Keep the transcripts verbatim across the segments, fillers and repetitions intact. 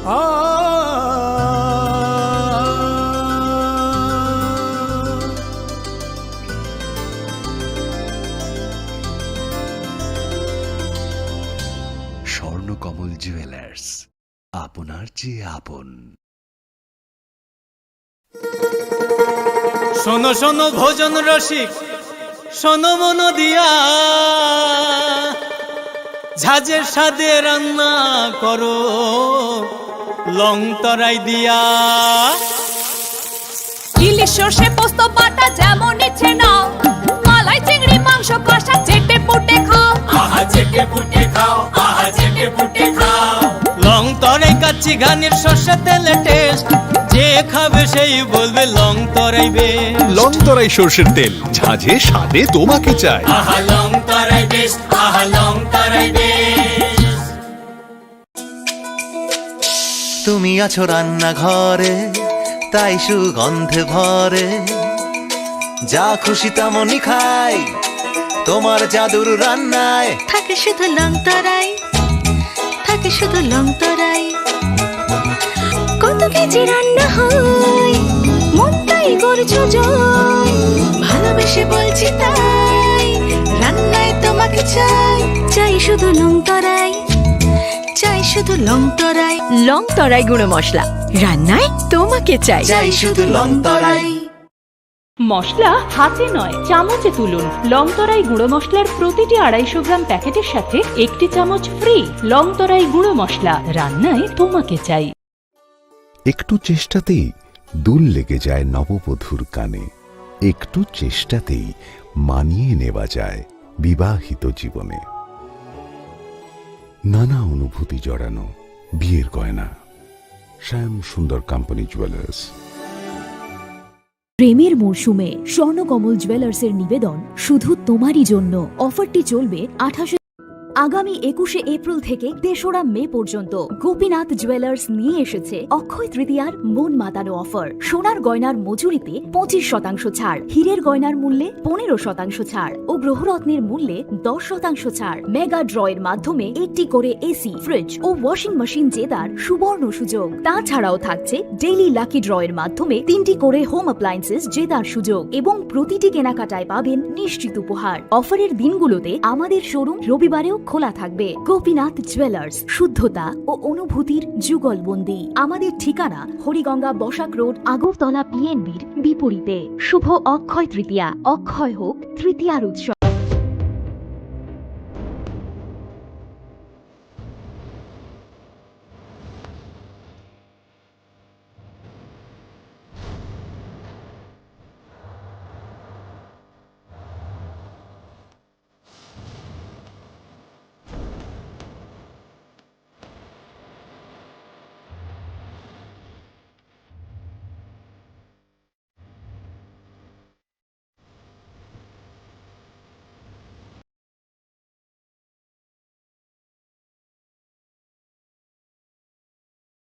স্বর্ণকমল জুয়েলার্স, আপনার চেয়ে আপন। শোনো শোনো ভোজন রসিক, শোনো মন দিয়া, ঝাঁঝের স্বাদে রান্না করো লং তরাই দিয়া। ইলিশ সর্ষে পোস্ত বাটা যেমন ইচ্ছে নাও, মালাই চিংড়ি মাংস কষা চেটে পুটে খাও। আহা চেটে পুটে খাও, আহা চেটে পুটে খাও। লং তরাই কাচ্চি ঘানির সর্ষে তেলে টেস্ট, যে খাবে সেই বলবে লং তরাই বেস্ট। লং তরাই সর্ষের তেল, ঝাঁঝে স্বাদে তোমাকে চাই। আহা লং তরাই বেস্ট, আহা লং তরাই বেস্ট। তুমি আছো রান্নাঘরে, তাই সুগন্ধে ভরে। যা খুশি তেমনই খাই, তোমার জাদুর রান্নায়। থাকে শুধু লং তরাই, থাকে শুধু লং তরাই। কত কেজি রান্না হয়, মনটাই করছো জয়। ভালোবেসে বলছি তাই, রান্নায় তোমাকে চাই। চাই শুধু লং তরাই, চাই শুধু লং তরাই। লং তরাই গুঁড়ো মশলা, রান্নায় তোমাকে চাই। চাই শুধু লং তরাই। মশলা হাতে নয়, চামচে তুলুন। লং তরাই গুঁড়ো মশলার প্রতিটি আড়াইশো গ্রাম প্যাকেটের সাথে একটি চামচ ফ্রি। লং তরাই গুঁড়ো মশলা, রান্নায় তোমাকে চাই। একটু চেষ্টাতেই দুল লেগে যায় নববধূর কানে। একটু চেষ্টাতেই মানিয়ে নেওয়া যায় বিবাহিত জীবনে। নানা অনুভূতি জড়ানো বিয়ের গয়না। শ্যাম সুন্দর কোম্পানি জুয়েলার্স। প্রেমের মরশুমে স্বর্ণকমল জুয়েলার্সের নিবেদন শুধু তোমারই জন্য। অফারটি চলবে আঠাশে, আগামী একুশে এপ্রিল থেকে তেসরা মে পর্যন্ত। গোপীনাথ জুয়েলার্স নিয়ে এসেছে অক্ষয় তৃতীয়ার মন মাতানো অফার। সোনার গয়নার মজুরিতে পঁচিশ শতাংশ ছাড়, হীরের গয়নার মূল্যে পনেরো শতাংশ ছাড় ও গ্রহরত্নের মূল্যে দশ শতাংশ ছাড়। মেগা ড্রয়ের মাধ্যমে একটি করে এসি, ফ্রিজ ও ওয়াশিং মেশিন জেতার সুবর্ণ সুযোগ। তাছাড়াও থাকছে ডেইলি লাকি ড্রয়ের মাধ্যমে তিনটি করে হোম অ্যাপ্লায়েন্সেস জেতার সুযোগ এবং প্রতিটি কেনাকাটায় পাবেন নিশ্চিত উপহার। অফারের দিনগুলোতে আমাদের শোরুম রবিবারেও খোলা থাকবে। গোপীনাথ জুয়েলার্স, শুদ্ধতা ও অনুভূতির যুগলবন্দি। আমাদের ঠিকানা হরিগঙ্গা বসাক রোড, আগরতলা পিএনবির বিপরীতে। শুভ অক্ষয় তৃতীয়া, অক্ষয় হোক তৃতীয়ার উৎসব।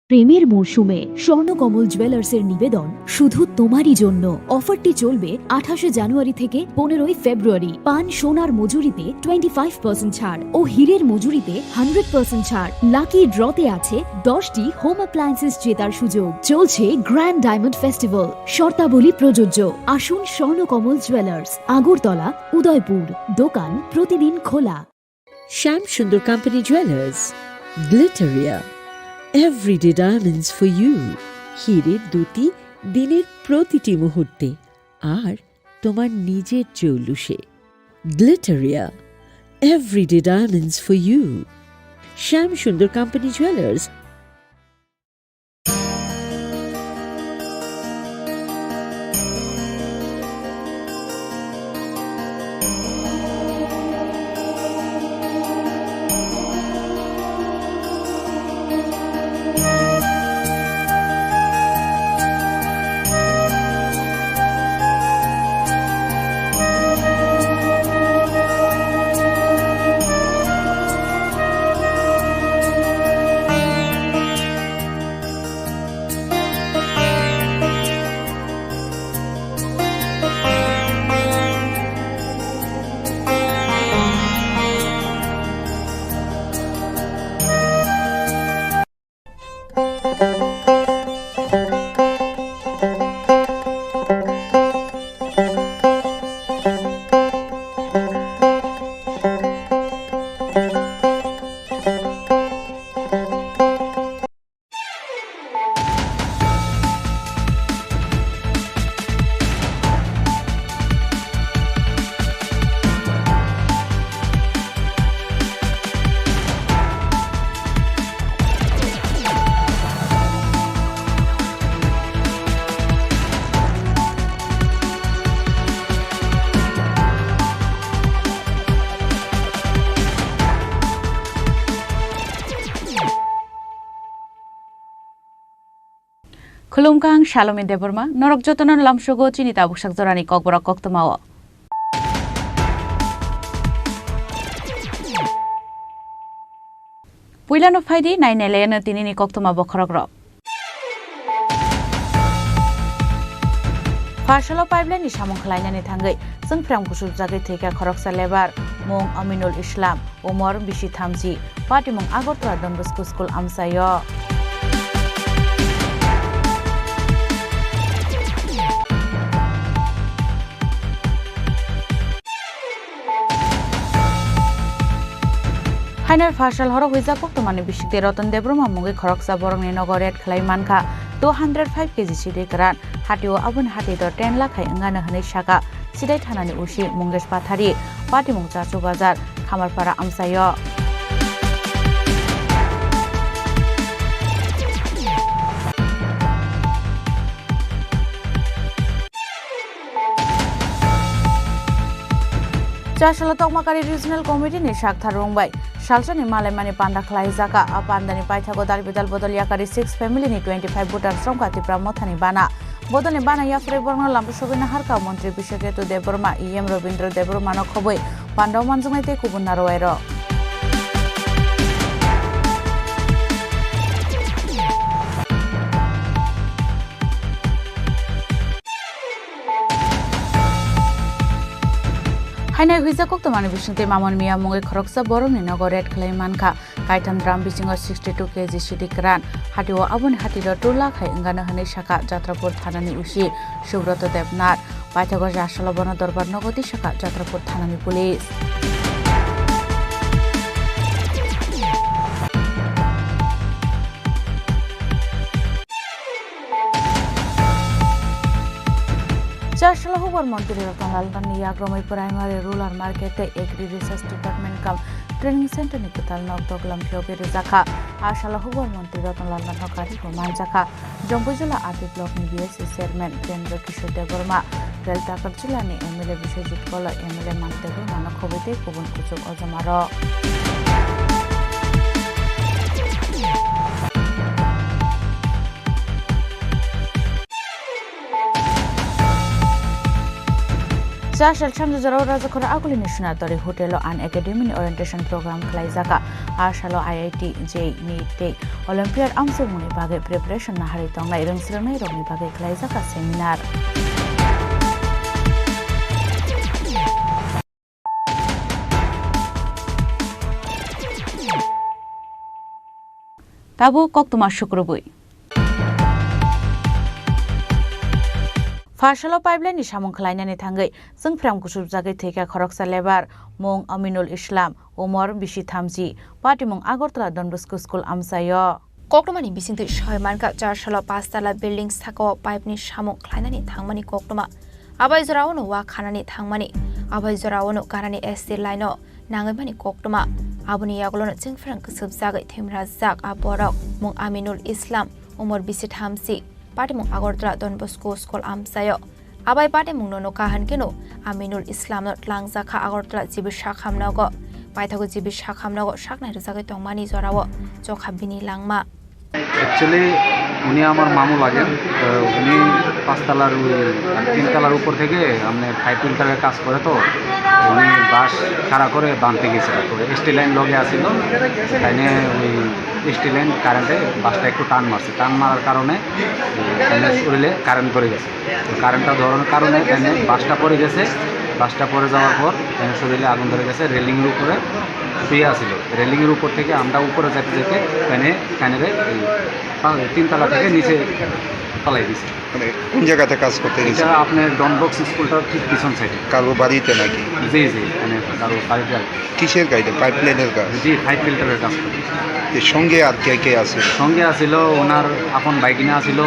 প্রেমের মরশুমে স্বর্ণকমল জুয়েলার্সের নিবেদন শুধু তোমারই জন্য। অফারটি চলবে আঠাশে জানুয়ারি থেকে পনেরোই ফেব্রুয়ারি। পান সোনার মজুরিতে টোয়েন্টি ফাইভ পার্সেন্ট ছাড় ও হীরের মজুরিতে হান্ড্রেড পার্সেন্ট ছাড়। লাকি ড্রতে আছে দশটি হোম অ্যাপ্লায়েন্সেস জেতার সুযোগ। চলছে গ্র্যান্ড ডায়মন্ড ফেস্টিভ্যাল, শর্তাবলী প্রযোজ্য। আসুন স্বর্ণকমল জুয়েলার্স, আগরতলা, উদয়পুর। দোকান প্রতিদিন খোলা। Shyam Sundar company jewellers, Glitteria, everyday diamonds for you. হীরের দ্যুতি দিনের প্রতিটি মুহূর্তে, আর তোমার নিজের জৌলুসে। Glitteria, everyday diamonds for you. Shyam Sundar company jewellers. Khulumkha, ang Salome Debbarma, norok jotono lamsogo chini tabuksak jorani kokborok koktwmao. Puilano phaidi, nainailaino tinini koktwma bokhorokrok. Pharsalo pipeline ni samung khlainani thangwi chwngphrang kuchukjagwi thwikha khoroksa lebar, mung Aminul Islam. Umor bisi thamchi, patimung Agartala Don Bosco School amchaio. Hainai pharsal horo huijak koktwmani bisingtwi Ratan Debbarma mungwi khoroksa borokni nogo raid khlai mankha two hundred five K G sidi kwran. Hatio aboni hati do ten lakh hai wngano hwnwi saka. Sidai thanani O C Mungesh Pathari, patimung Chachu Bazar, Khamarpara amchaio. Chasala Tokmakari Regional Committee ni sakthar rwngbai salsani malaimani panda khlaijaka. A pandani paithago dalbidal bodol yakari six family ni twenty five voters rwngkha Tipra Mothani bana. Bodolni bana yapharwi borokno lampu sogwi naharkha Montri Biswaketu Debbarma, E M Robindra Debbarmano khobwi pandao manjaknai tei kubun narwai rok. Hainai huijak koktwmani bisingtwi Mamon Miya mungwi khoroksa borokni nogo raid khlai mankha. Kaitham drum bisingo sixty two K G sidi kwran, hatio aboni hatiro two lakh hai wngano hwnwi sakha Jatrapur thanani O C Subroto Debnath. Paithago Chasalo bono dorbar nogo twi sakha Jatrapur thanani police. Chasalo hubar montri Ratan Lal Nani yagromwi Primary Rural Market tei Agri Research Department kam Training Center ni kwtal nok doglam phiyogwi rwjakha. A salo hubar montri Ratan Lal Nani kari bo manjakha. Jompuijula R D block ni B S C chairman Birendra Kishore Debbarma, Rel Takar jila ni M L A Biswajit Kola, M L A Manu Debbarma no khobwi tei kubun kuchuk ojama rok. Chasal sanjajorao Rajakhora Agulini Sunatari Hotel o An Academy ni orientation program khlaijaka. A salo I I T, J E E, NEET tei Olympiad amchomungni bagwi preparation naharwi tongnai rwngsrwngnairokni bagwi khlaijaka seminar. Tabuk koktwma sukrubwi. Pharsalo pipeline ni samung khlainani thangwi chwngphrang kuchukjagwi thwikha khoroksa lebar, mung Aminul Islam, umor bisi thamchi, patimung Agartala Don Bosco School amchaio. Koktwmani bisingtwi soi mankha, Chasalo pastala building sakao pipe ni samung khlainani thangmani koktwma. Abai jorao no wa khanani thangmani, abai jorao no karani S T line o nangwi mani koktwma. Aboni yagulo no chwngphrang kwsubjagwi thwimrajak a borok, mung Aminul Islam, umor bisi thamchi, patimung Agartala Don Bosco School amchaio. Abai patimung no nukha hwnkhe no Aminul Islam no tlangjakha Agartala G B Sakham nogo. Paithago G B Sakham nogo saknai rwjagwi tongmani jorao chokha bini langma. Actually উনি আমার মামু লাগে। তো উনি পাঁচতলার ওই তিনতলার উপর থেকে, মানে, ফাইভ তিনতলায় কাজ করে, তো উনি বাঁশ খাড়া করে বাঁধতে গেছিল। তো এসটি লাইন লগে আসিল, তাই নিয়ে ওই এসটি লাইন কারেন্টে বাঁশটা একটু টান মারছে। টান মারার কারণে, উম, মানে, শরীরে কারেন্ট ধরে গেছে। তো কারেন্টটা ধরার কারণে তাই নিয়ে বাঁশটা পড়ে গেছে। বাঁশটা পড়ে যাওয়ার পর তাই নিয়ে শরীরে আগুন ধরে গেছে। রেলিংয়ের উপরে শুয়ে আসিল। রেলিংয়ের উপর থেকে আমরা উপরে যেতে যেতে তাই নিয়ে কানেরে এই তিনতলা থেকে নিচে ফালাই দিছে। মানে কোন জায়গাতে কাজ করতে গেছিল? এটা আপনার ডন বক্স স্কুলটার ঠিক পিছন সাইডে। কারো বাড়িতে নাকি? জি, জি, মানে কারো বাড়িতে আর কি। কিসের কাজ এটা? পাইপ লাইনের কাজ? জি, পাইপ ফিল্টারের কাজ করে। এর সঙ্গে আর কে কে আছে? সঙ্গে আছিল ওনার আপন ভাগিনা আছিল,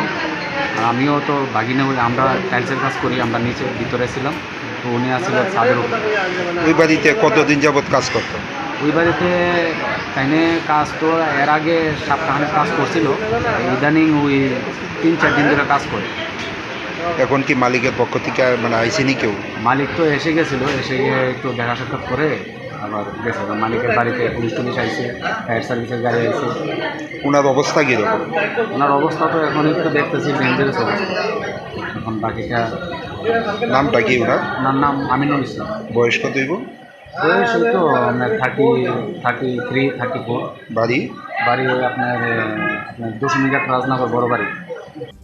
আর আমিও তো ভাগিনা, ওই আমরা টাইলসের কাজ করি, আমরা নিচে ভিতরে ছিলাম, তো উনি আছিল ছাদের উপরে। ওই বাড়িতে কতদিন যাবত কাজ করতো? ওই বাড়িতে তাইনে কাজ তো এর আগে সপ্তাহখানেক কাজ করছিল, ইদানিং ওই তিন চার দিন ধরে কাজ করে। এখন কি মালিকের পক্ষ থেকে মানে আইসেনি কেউ? মালিক তো এসে গেছিল, এসে গিয়ে একটু দেখা সাক্ষাৎ করে আবার গেছে। তো মালিকের বাড়িতে পুলিশ টুলিশ আইছে, ফায়ার সার্ভিসের গাড়ি আইছে। ওনার অবস্থা কীরকম? ওনার অবস্থা তো এখন একটু দেখতেছি ডেঞ্জারাস অবস্থা। এখন বাকিটা নামটা কি ওনার? ওনার নাম আমিনুল ইসলাম। বয়স কত হইব? বয়স ওই তো আপনার thirty, thirty three, thirty four. বাড়ি? বাড়ি ওই আপনার, আহ, আপনার দশমীঘাট রাজনগর বড় বাড়ি।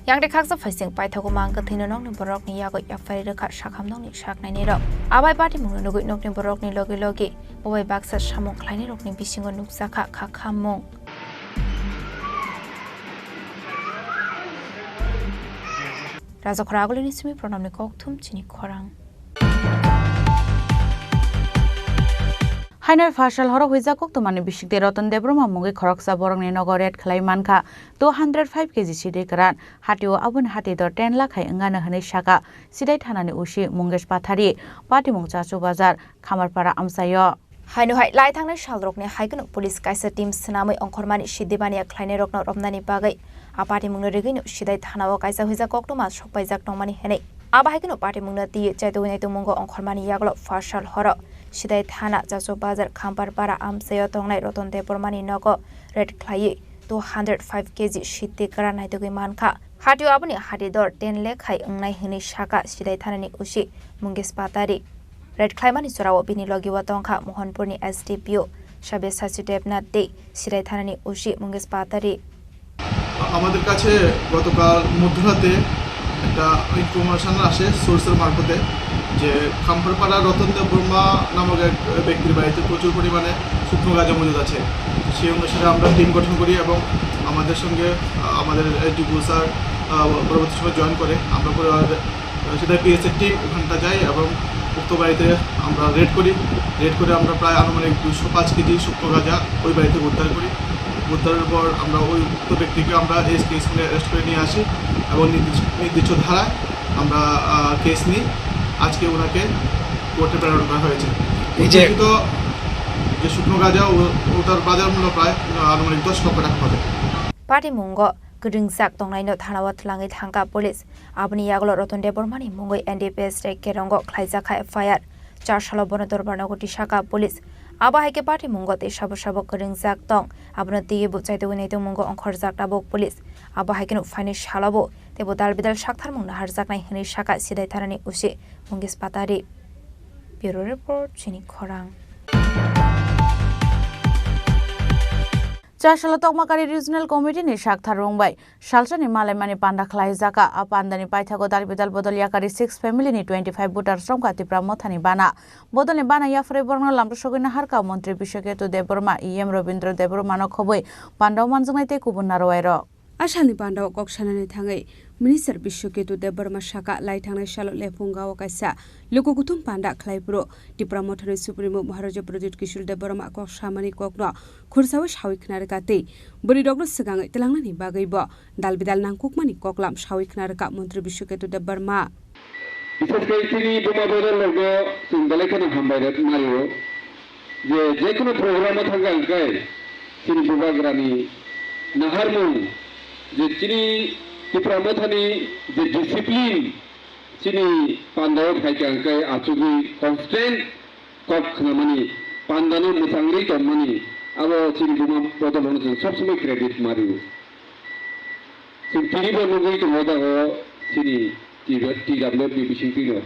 Yang de khaksa phaising paithago mang kwthwino nokni borokni yago yapharwi rwkha sakham nokni saknaini rok. Abai patimungno nugwi nokni borokni logi logi bobai baksa samung khlainai rokni bisingo nukjakha kha khammung. Rajakhora Agulini simi Pranamni kokthum chini khorang. Haino pharsal horo huijak koktumani bisikde Roton Debbarma mungwi khoroksa borokni nogo raid khlai mankha two hundred five K G sidai kwran. Hatio aboni hati dor ten lakh hai wngano hwnwi saka Sidai thanani O C Mungesh Pathari, patimung Chachu Bazar, Khamarpara amchaio. Haino hai lai thangnai salrokni hai kheno police kaisa team swnamwi ongkhormani sidibaniya khlainairokno romnani bagwi a patimungno rigwino Sidai thanao kaisa huijak koktwma sokpaijak tongmani hwnwi. Abo hai kheno patimungno twiwi chaitugwi naitugmungo ongkhormani yagulo pharsal horo Sidai thana Chachu Bazar Khamarpara amchaio tongnai Roton Debbarmani nogo raid khlaiwi two hundred five K G sidai kwran naitugwi mankha. Hatio aboni hati dor ten lakh hai wngnai hwnwi saka Sidai thanani O C Mungesh Patari. Raid khlaimani jorao bini logi o tongkha Mohanpurni S D P O Sabyasachi Debnath tei Sidai thanani O C Mungesh Patari. আমাদের কাছে গতকাল মধ্যরাতে একটা ইনফরমেশন আসে সোর্সের মারফতে যে খাম্পারপাড়া রতন দেব বর্মা নামক এক ব্যক্তির বাড়িতে প্রচুর পরিমাণে শুকনো গাঁজা মজুদ আছে। সেই অনুসারে আমরা টিম গঠন করি এবং আমাদের সঙ্গে, আহ, আমাদের এসডিপিও স্যার, আহ, পরবর্তী সময় জয়েন করে। আমরা পরে সেটা পিএসএর টিম ওখানটা যাই এবং উক্ত বাড়িতে আমরা রেড করি। রেড করে আমরা প্রায় আনুমানিক দুশো পাঁচ কেজি শুকনো গাঁজা ওই বাড়ি থেকে উদ্ধার করি। উদ্ধারের পর আমরা ওই উক্ত ব্যক্তিকে আমরা এসকে স্কুলে অ্যারেস্ট করে নিয়ে আসি এবং নির্দিষ্ট, নির্দিষ্ট ধারায় আমরা, আহ, কেস নিই। আজকে ওনাকে কোর্টে প্রেরণ করা হয়েছে। এই যে উদ্ধারকৃত যে শুকনো গাঁজা, ও-, ওটার বাজার মূল্য প্রায়, আহ, আনুমানিক দশ লক্ষ টাকা হবে। Patimung o kwrwngjak tongnaino thanao twlangwi thangkha police. Aboni yagulo Roton Debbarmani mungwi N D P S tei Kerongo khlaijak kha F I R. Char salo bono dorbarno goti saka police. Abo hai khe patimungo tei sabo sabo kwrwngjak tong, abono twiwi bo chaitugwi naitugmungo ongkhorjak tabuk police. Abo hai kheno phainai salobo teibo dal bidal saktharmung naharjaknai hwnwi saka Sidai thanani O C Mungesh Patari. Bureau Report, Chini Khorang. Chasalo Tokmakari Regional Committee ni saktharrwng bai salsani malaimani panda khlaijaka. A pandani paithago dalbidal bodol yakari six family ni twenty five voters romkha Tipra Mothani bana. Bodolni bana yapharwi borokno lamrwsogwi naharkha Montri Biswaketu Debbarma, E M Robindra Debbarmano khobwi pandao manjaknai tei kubun narwai rok. A salni pandao kok sanani thangwi Minister Biswaketu Debbarma saka, lai thangnai salo Lephunga o kaisa luku kuthum panda khlai phuru Tipra Mothani Supremo Maharaja Pradyut Kishore Debbarma kok samani kokno khursaui saui khna rwkha tei bwrwirokno swkangwi twlangnani bagwi bo dal bidal nangkukmani koklam saui khna rwkha Montri Biswaketu Debbarma. Bises khe chini buma bodol rokno chwng belai kheno hambai rwk mario je, je kono program o thangkha hwnkhe chini bubagrani naharmung je chini Tipra Mothani je discipline chini pandao phaikha hwnkhe achugwi constant kok khnamani, pandano mwchangwi tongmani, abo chini buma bodol rokno chwng sob somoi credit mario. Chwng tini bo nugwi tongo jaga o chini T W F ni bisingtwi no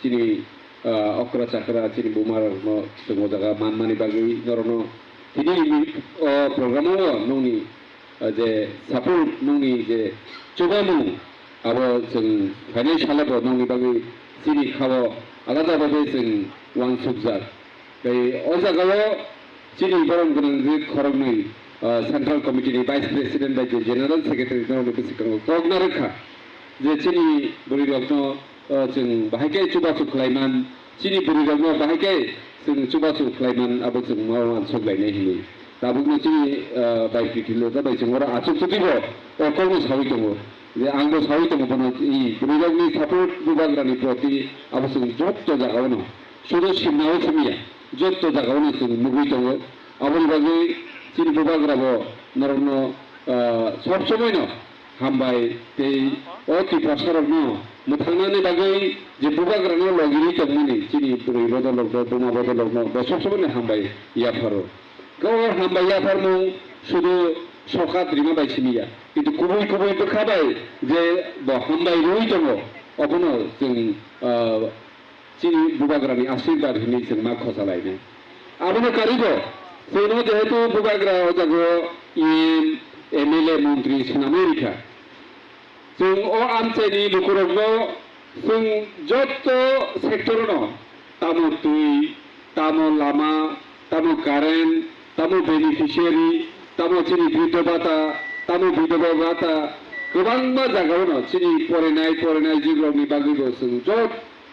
chini, ah, okra chakra chini buma rok no chwng o jaga manmani bagwi norok no tini ni o program o nongni, ah, je support nongni je chubamung abo chwng phainai salo bo nongni bagwi chini kha o alada bagwi chwng uansukjak. Tei o jaga o chini borom gwnang je khoroknwi ah, Central Committee ni Vice President bai je General Secretary no bwskango kok narwkha je chini bwrwi rokno, ah, chwng bahai khe chubachu khlaiman, chini bwrwi rokno bahai khe chwng chubachu khlaiman abo chwng ma uansuk lainai hinwi. Tabukno chini, ah, bai P T L bai chwng oro achuk chuti bo o kokno sawi tongo je ang bo sawi tongo bono i bwrwi rokni support bubagrani proti abo chwng jotto jagao no. Sudu simnao simiya, jotto jagao no chwng nugwi tongo. Aboni bagwi chini bubagra bo norokno, ah, sob somoi no hambai tei o Tiprasa rokno mwthangnani bagwi je bubagra no logirwi tongmani chini bwrwi bodol rokno, buma bodol rokno bo sob somoi no hambai yapharo. O hambai yapharmung sudu sokat rima bai simiya, kintu kubui kubui bwkha bai je bo hambai rwi tongo, obono chwng, ah, chini bubagrani asirwad hinwi chwng ma khosa lainai. Abono karibo, chwngno jehetu bubagra o jago E M, M L A, montri swnamwi rikha. Chwng o amchaini lukurokno chwng jotto sector-no, tamo twi, tamo lama, tamo current, tamo beneficiary, tamo chini briddo bhata, tamo bidhoba bhata, kwbangma jagao-no chini porinai, porinai jibrokni bagwibo chwng jot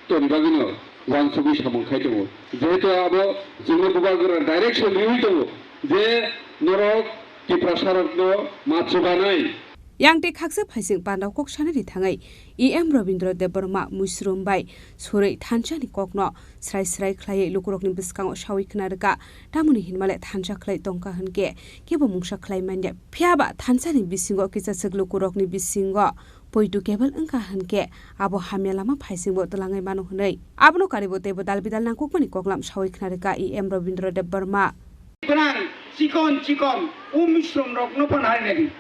toni bagwino uansugwi samung khai tongo. Jehetu abo chwngno bubagra direction riwi tongo je norok Tiprasarokno ma chubanai. Yang tei khaksa phaising pandao kok sanani thangwi E M Rabindra Debbarma muisrum bai surwi thansa ni kokno srai srai khlaiwi lukurokni bwskango sawi khna rwkha, tamoni hinmale thansa khlai tongkha hwnkhe kebo mungsa khlai manya. Phiyaba thansa ni bisingo kisaswk lukurokni bisingo poitu kebel wngkha hwnkhe abo hamya lama phaisingbo twlangwi mano hwnwi. Abono karibo teibo dal bidal nangkukmani koklam sawi khna rwkha E M Rabindra Debbarma. Gwnang chikon chikon o muisrum rokno phano harinai di.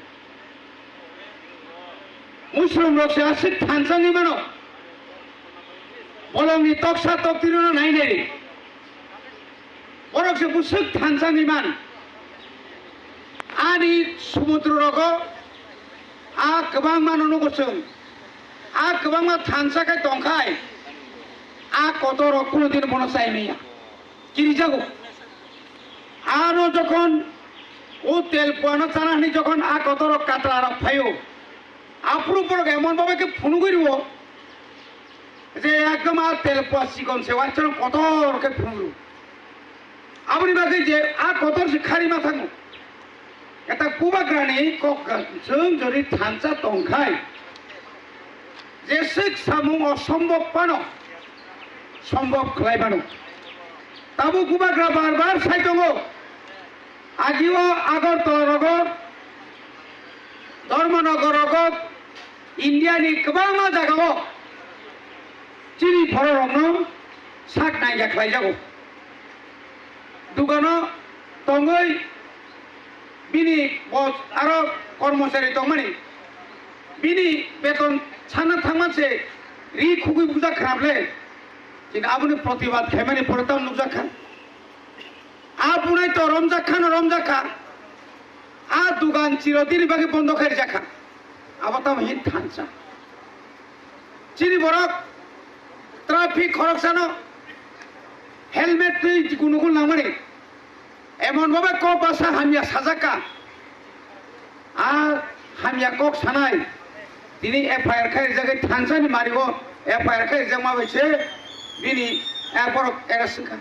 Muisrum rok se aswk thansa ni mano. Bolongni toksa tokti rokno nainai di. Borok se bwswk thansa ni man. Ani sumudro rogo a kwbangma no nugo chwng. A kwbangma thansa khai tongkhai a kotor rok kuno din bono chai manya. Kirijago. Aro jokhon o tel puano chana hwnwi jokhon a kotor rok katra rok phaio. Aphuru borok emon bhabe khe phunugwi rwo. Je ekdom a tel pua chikon se, waisano kotor khe phunugwi rwo. Aboni bagwi je a kotor se khari ma thango. Eta bubagrani kok chwng jodi thansa tongkhai, jeswk samung osombob phano sombob khlai mano. Tabuk bubagra bar bar sai tongo. Agio Agartala rogo, Dharmanagar rogo, India ni kwbangma jagao chini borok rokno sak naikha khlaijago. Dukano tongwi bini bo aro kormochari tongmani bini beton sana thangma se ri khugwi bujak khrap le. Chini aboni protibad khaimani pore tamo nukjak kha. A bunai to romjak kha no romjak kha. A dugan chirodini bagwi bondo khai rijak kha. Abo tamo hin thansa. Chini borok traffic khoroksano helmet twi jikunu kunu nangmani. Emon bhabe kok basa hamya sajak kha. A hamya kok sanai. Tini F I R khai rijak khe thansa ni mari o F I R khai rijak ma bai se bini, eh, borok arrest wngkha.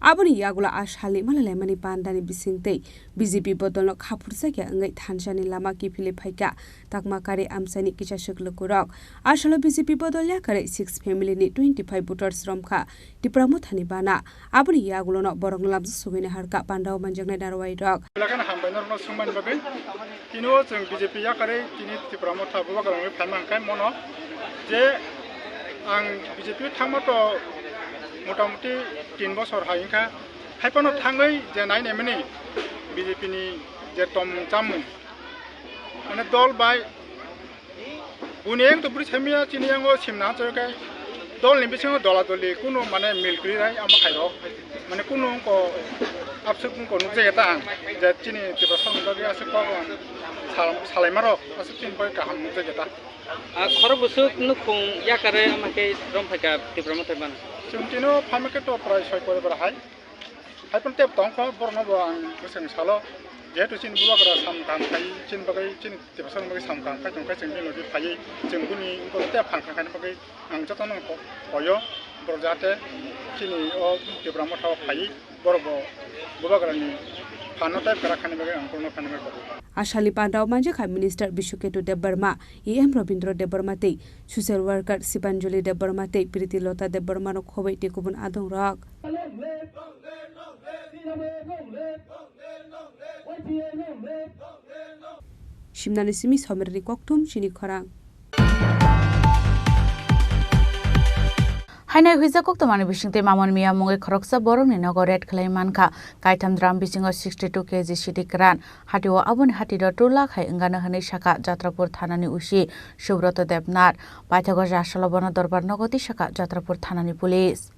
Aboni yagulo a salni malailaimani pandani bisingtwi B J P bodolno khaphurjakya wngwi thansani lama kiphilwi phaikha takma kari amchaini kisaswk lukurok. A salo B J P bodol yakarwi six family ni twenty five voters romkha Tipra Mothani bana. Aboni yagulono borokno lamjak sugwini harkha pandao manjaknai narwai rok. Belai kheno hambai norokno swngmani bagwi. Tini o chwng B J P yakarwi tini Tipra Motha bubagrani phaima hwnkhe mono je ang B J P thangma to motamuti tin bosor hai wngkha. Haiphano thangwi je nai naimani B J P ni je tongmung chamung, mane dol bai buini yang to bwrwi saimanya chini yango simna achai khe dolni bisingo dola doli kunu mane mil kwrwi rai amo khairok mane kunu wngko abswk wngko nukjakya ta ang je chini Tiprasa ni bagwi aswk kok sal-, salaimarok aswk chini bagwi kaham nukjakya ta. A khorok bwswk nukhung yakarwi ama khe rom phaikha Tipra Mothai bana. Chwng tino phaima khe to prai soi poribar hai. Haiphano tep tongkho borokno bo ang bwswk salo. Jehetu chini bubagra sam kaham khai, chini bagwi, chini Tiprasani bagwi sam kaham khai tongkha, chwng bini logi phaiwi chwng bini borok tei phan kha khaina bagwi ang jotono ho-, hoyo, borok jahate chini o Tipra Motha o phaiwi borok bo bubagrani phanno tei kwrak khaina bagwi ang borokno khaina bagwi kobo. A salni pandao manjakha Minister Biswaketu Debbarma, E M Rabindra Debbarma tei social worker Sibanjali Debbarma tei Priti Lota Debbarmano khobwi tei kubun adongrok. Simnani simi Somerni kokthum chini khorang. Hainai huijak koktomani bisingtwi Mamon Miya mungwi khoroksa borokni nogo raid khlai mankha. Kaitham drum bisingo sixty two K G sidi kwran. Hatio aboni hati do two lakh hai wngano hwnwi sakha Jatrapur thanani O C Subroto Debnath. Paithago jasalo bono dorbar nogo twi sakha Jatrapur thanani police.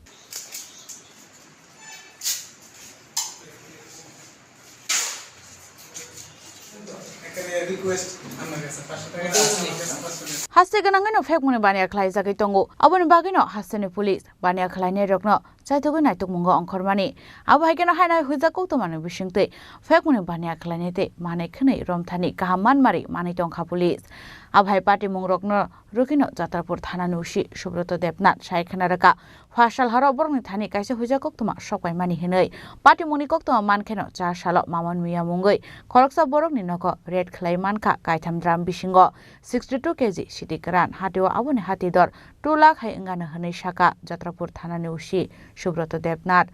Haste gwnangwino phekmani baniya khlaijagwi tongo. Aboni bagwino hasteni police baniya khlainairokno chaithogwi naitukmungo ongkhormani. Abo hai kheno hainai huijak koktomani bisingtwi phekmani baniya khlainai tei manwi khwnwi romthani kaham manmari manwi tongkha police. Abo hai patimungrokno rwgwino Jatrapur thanani O C Subroto Debnath sai khna rwkha. Phasal horo borokni thani kaisa huijak koktwma sokpaimani hinwi. Patimungni koktwma mankheno cha salo Mamon Miya mungwi khoroksa borokni nogo raid khlai mankha kaitham drum bisingo sixty two K G sidi kwran. Hatio aboni hati dor two lakh hai wngano hwnwi sakha Jatrapur thanani O C Subroto Debnath.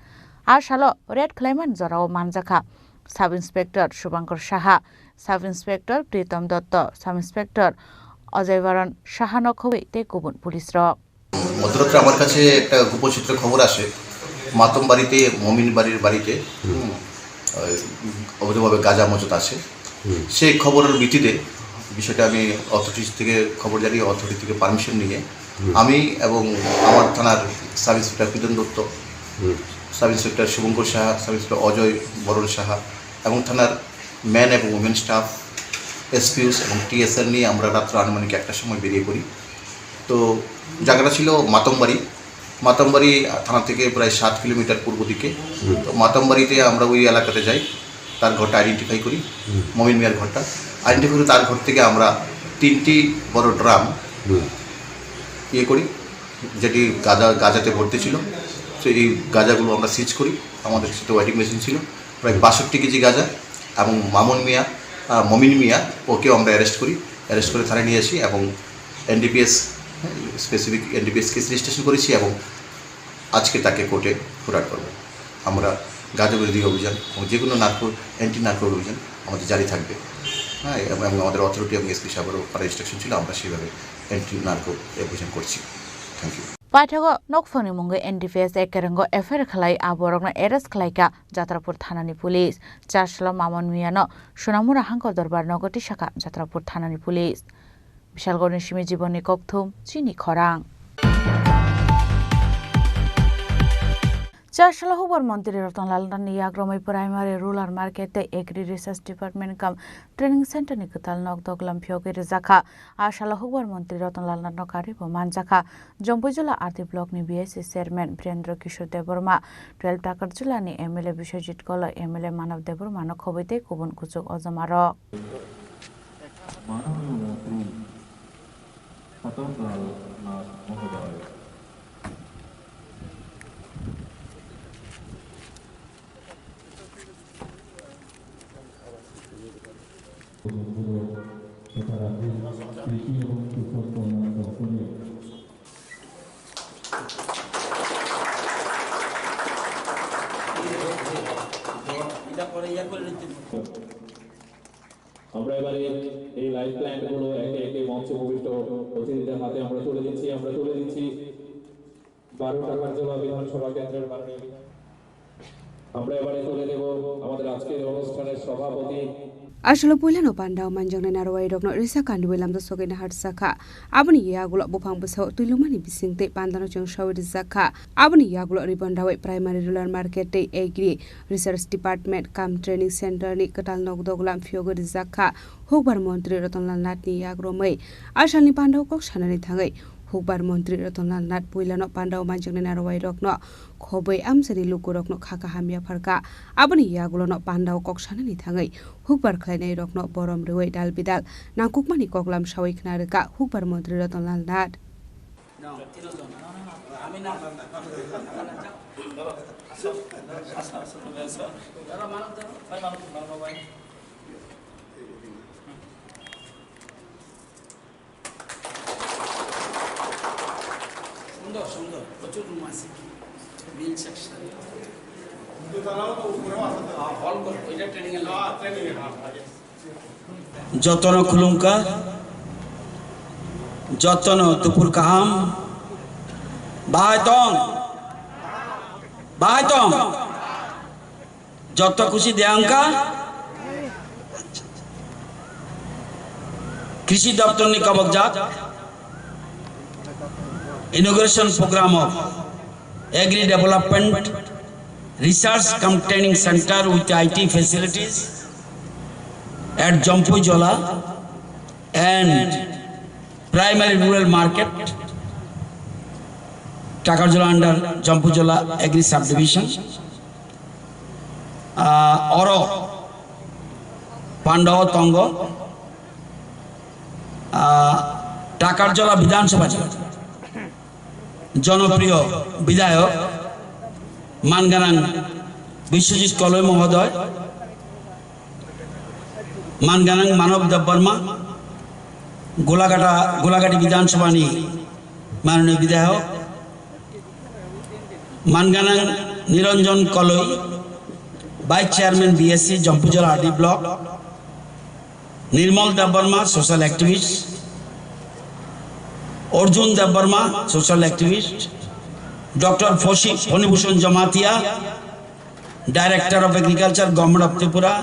A salo raid khlaimani jorao manjakha Sub Inspector Subhankar Saha, Sub Inspector Pritam Dotto, Sub Inspector Ajay Varan Sahano khobwi tei kubun police rok. গতরাত্রে আমার কাছে একটা গুপ্তসূত্রে খবর আসে, মাতম বাড়িতে, মমিন বাড়ির বাড়িতে, হুম, ওই অবৈধভাবে গাঁজা মজুত আছে। হুম। সেই খবরের ভিত্তিতে বিষয়টা আমি অথরিটিস থেকে খবর জানিয়ে, অথরিটি থেকে পারমিশন নিয়ে হুম। আমি এবং আমার থানার সাব ইন্সপেক্টর প্রীতম দত্ত, হুম। Sub inspector Subhankar Saha, sub inspector Ajay Baran Saha এবং থানার ম্যান এবং উমেন স্টাফ, এসপিওস এবং টিএসআর নিয়ে আমরা রাত্র আনুমানিক একটার সময় বেরিয়ে পড়ি। তো জায়গাটা ছিল মাতমবাড়ি। মাতমবাড়ি থানা থেকে প্রায় সাত কিলোমিটার পূর্ব দিকে। হুম। তো মাতমবাড়িতে আমরা ওই এলাকাতে যাই, তার ঘরটা আইডেন্টিফাই করি, হুম। মমিন মিয়ার ঘরটা। আইডেন্টিফাই করে তার ঘর থেকে আমরা তিনটি বড় ড্রাম হুম। ইয়ে করি, যেটি গাঁজা, গাঁজাতে ভর্তি ছিল। তো এই গাঁজাগুলো আমরা সিজ করি, আমাদের সাথে ওয়েটিং মেশিন ছিল, প্রায় বাষট্টি কেজি গাঁজা। এবং মামুন মিয়া, আহ, মমিন মিয়া, ওকেও আমরা অ্যারেস্ট করি, অ্যারেস্ট করে থানায় নিয়ে আসি এবং এনডিপিএস, হ্যাঁ, স্পেসিফিক এনডিপিএস কেস রেজিস্ট্রেশন করেছি এবং আজকে তাকে কোর্টে ফরওয়ার্ড করব। আমরা গাঁজা বিরোধী অভিযান এবং যে কোনো নার্কো, অ্যান্টি নার্কো অভিযান আমাদের জারি থাকবে। হ্যাঁ, এবং, এবং আমাদের অথরিটি এবং এসপি সাহেবেরও করা ইনস্ট্রাকশন ছিল, আমরা সেইভাবে অ্যান্টি নার্কো অভিযান করছি। Thank you. Paithago nokphangni mungwi N D P S ekerengo F I R khlai a borokno arrest khlaikha Jatrapur thanani police. Chasalo Mamon Miyano Sonamura hangkor dorbar nogo tisakha Jatrapur thanani police. Bishalgorni simi Jibonni kokthum chini khorang. Chasalo hukbar montri Rotonlal Nathni yagromwi Primary, Rural Market tei Agri Research Department kam Training Center ni kwtal nok doglam phiyogwi rwjakha. A salo hukbar montri Rotonlal Nathno karwi bo manjakha. Jompuijula R D block ni B I C chairman Birendra Kishore Debbarma, twelve Takarjula ni M L A Biswajit Goloi, M L A Manav Debbarma no khobwi tei kubun kuchuk ojoma rok. মাননীয় মন্ত্রী রতনলাল নাথ মহোদয়। আমরা এবারে এই live plant গুলো একে একে মঞ্চে উপবিষ্ট অতিথিদের হাতে আমরা তুলে দিচ্ছি, আমরা তুলে দিচ্ছি বারো টাকার জেলা বিধানসভা কেন্দ্রের মাননীয় বিধায়ক। আমরা এবারে তুলে দেব আমাদের আজকের অনুষ্ঠানের সভাপতি। Asolo puilano pandao manjaknai narwai rokno risa kandui lamda sogwi naharjakha. Aboni yagulo buphang bwsao twilumani bising tei pandano chwngsawi rwjakha. Aboni yagulo Ribon Rawai Primary, Rural Market tei Agri Research Department cum Training Center ni kwtal nok doglam phiyogwi rwjakha. Hukbar montri Rotonlal Nathni yagromwi asalni pandao kok sanani thangwi Hukbar Montri Ratanlal Nath puilano pandao manjaknai narwai rokno khobwi amchaini lukurokno kha kaham yapharkha. Aboni yagulono pandao kok sanani thangwi hukbar khlainai rokno borom rwui dal bidal nangkukmani koklam sawi khna rwkha Hukbar Montri Ratanlal Nath. সুন্দর, সুন্দর, প্রচুর রুম আছে। মিল সেকশন। হল করো, এটা ট্রেনিং এর লাগে। Jotono khulumkha, jotono tupur kaham, bahai tong, bahai tong. Joto khusi de wngkha? Krishi doptor ni kabokjak inauguration program of Agri Development Research cum Training Center with I T facilities at Jampuijola and Primary Rural Market, Takarjola under Jampuijola Agri Subdivision. Ah, oro pandao tongo, ah, Takarjola Bidhan Sabha ni jonopriyo bidhayok manganang Biswajit Koloi mohodoy, manganang Manob Debbarma, Golagata, Golagati Bidhan Sabha ni manoniyo bidhayok, manganang Niranjan Koloi, Vice Chairman B S C Jampuijola R D Block, Nirmal Debbarma, social activist, Arjun Debbarma, social activist, Doctor Phoshi, Phonibhushan Jamatia, Director of Agriculture, Government of Tripura,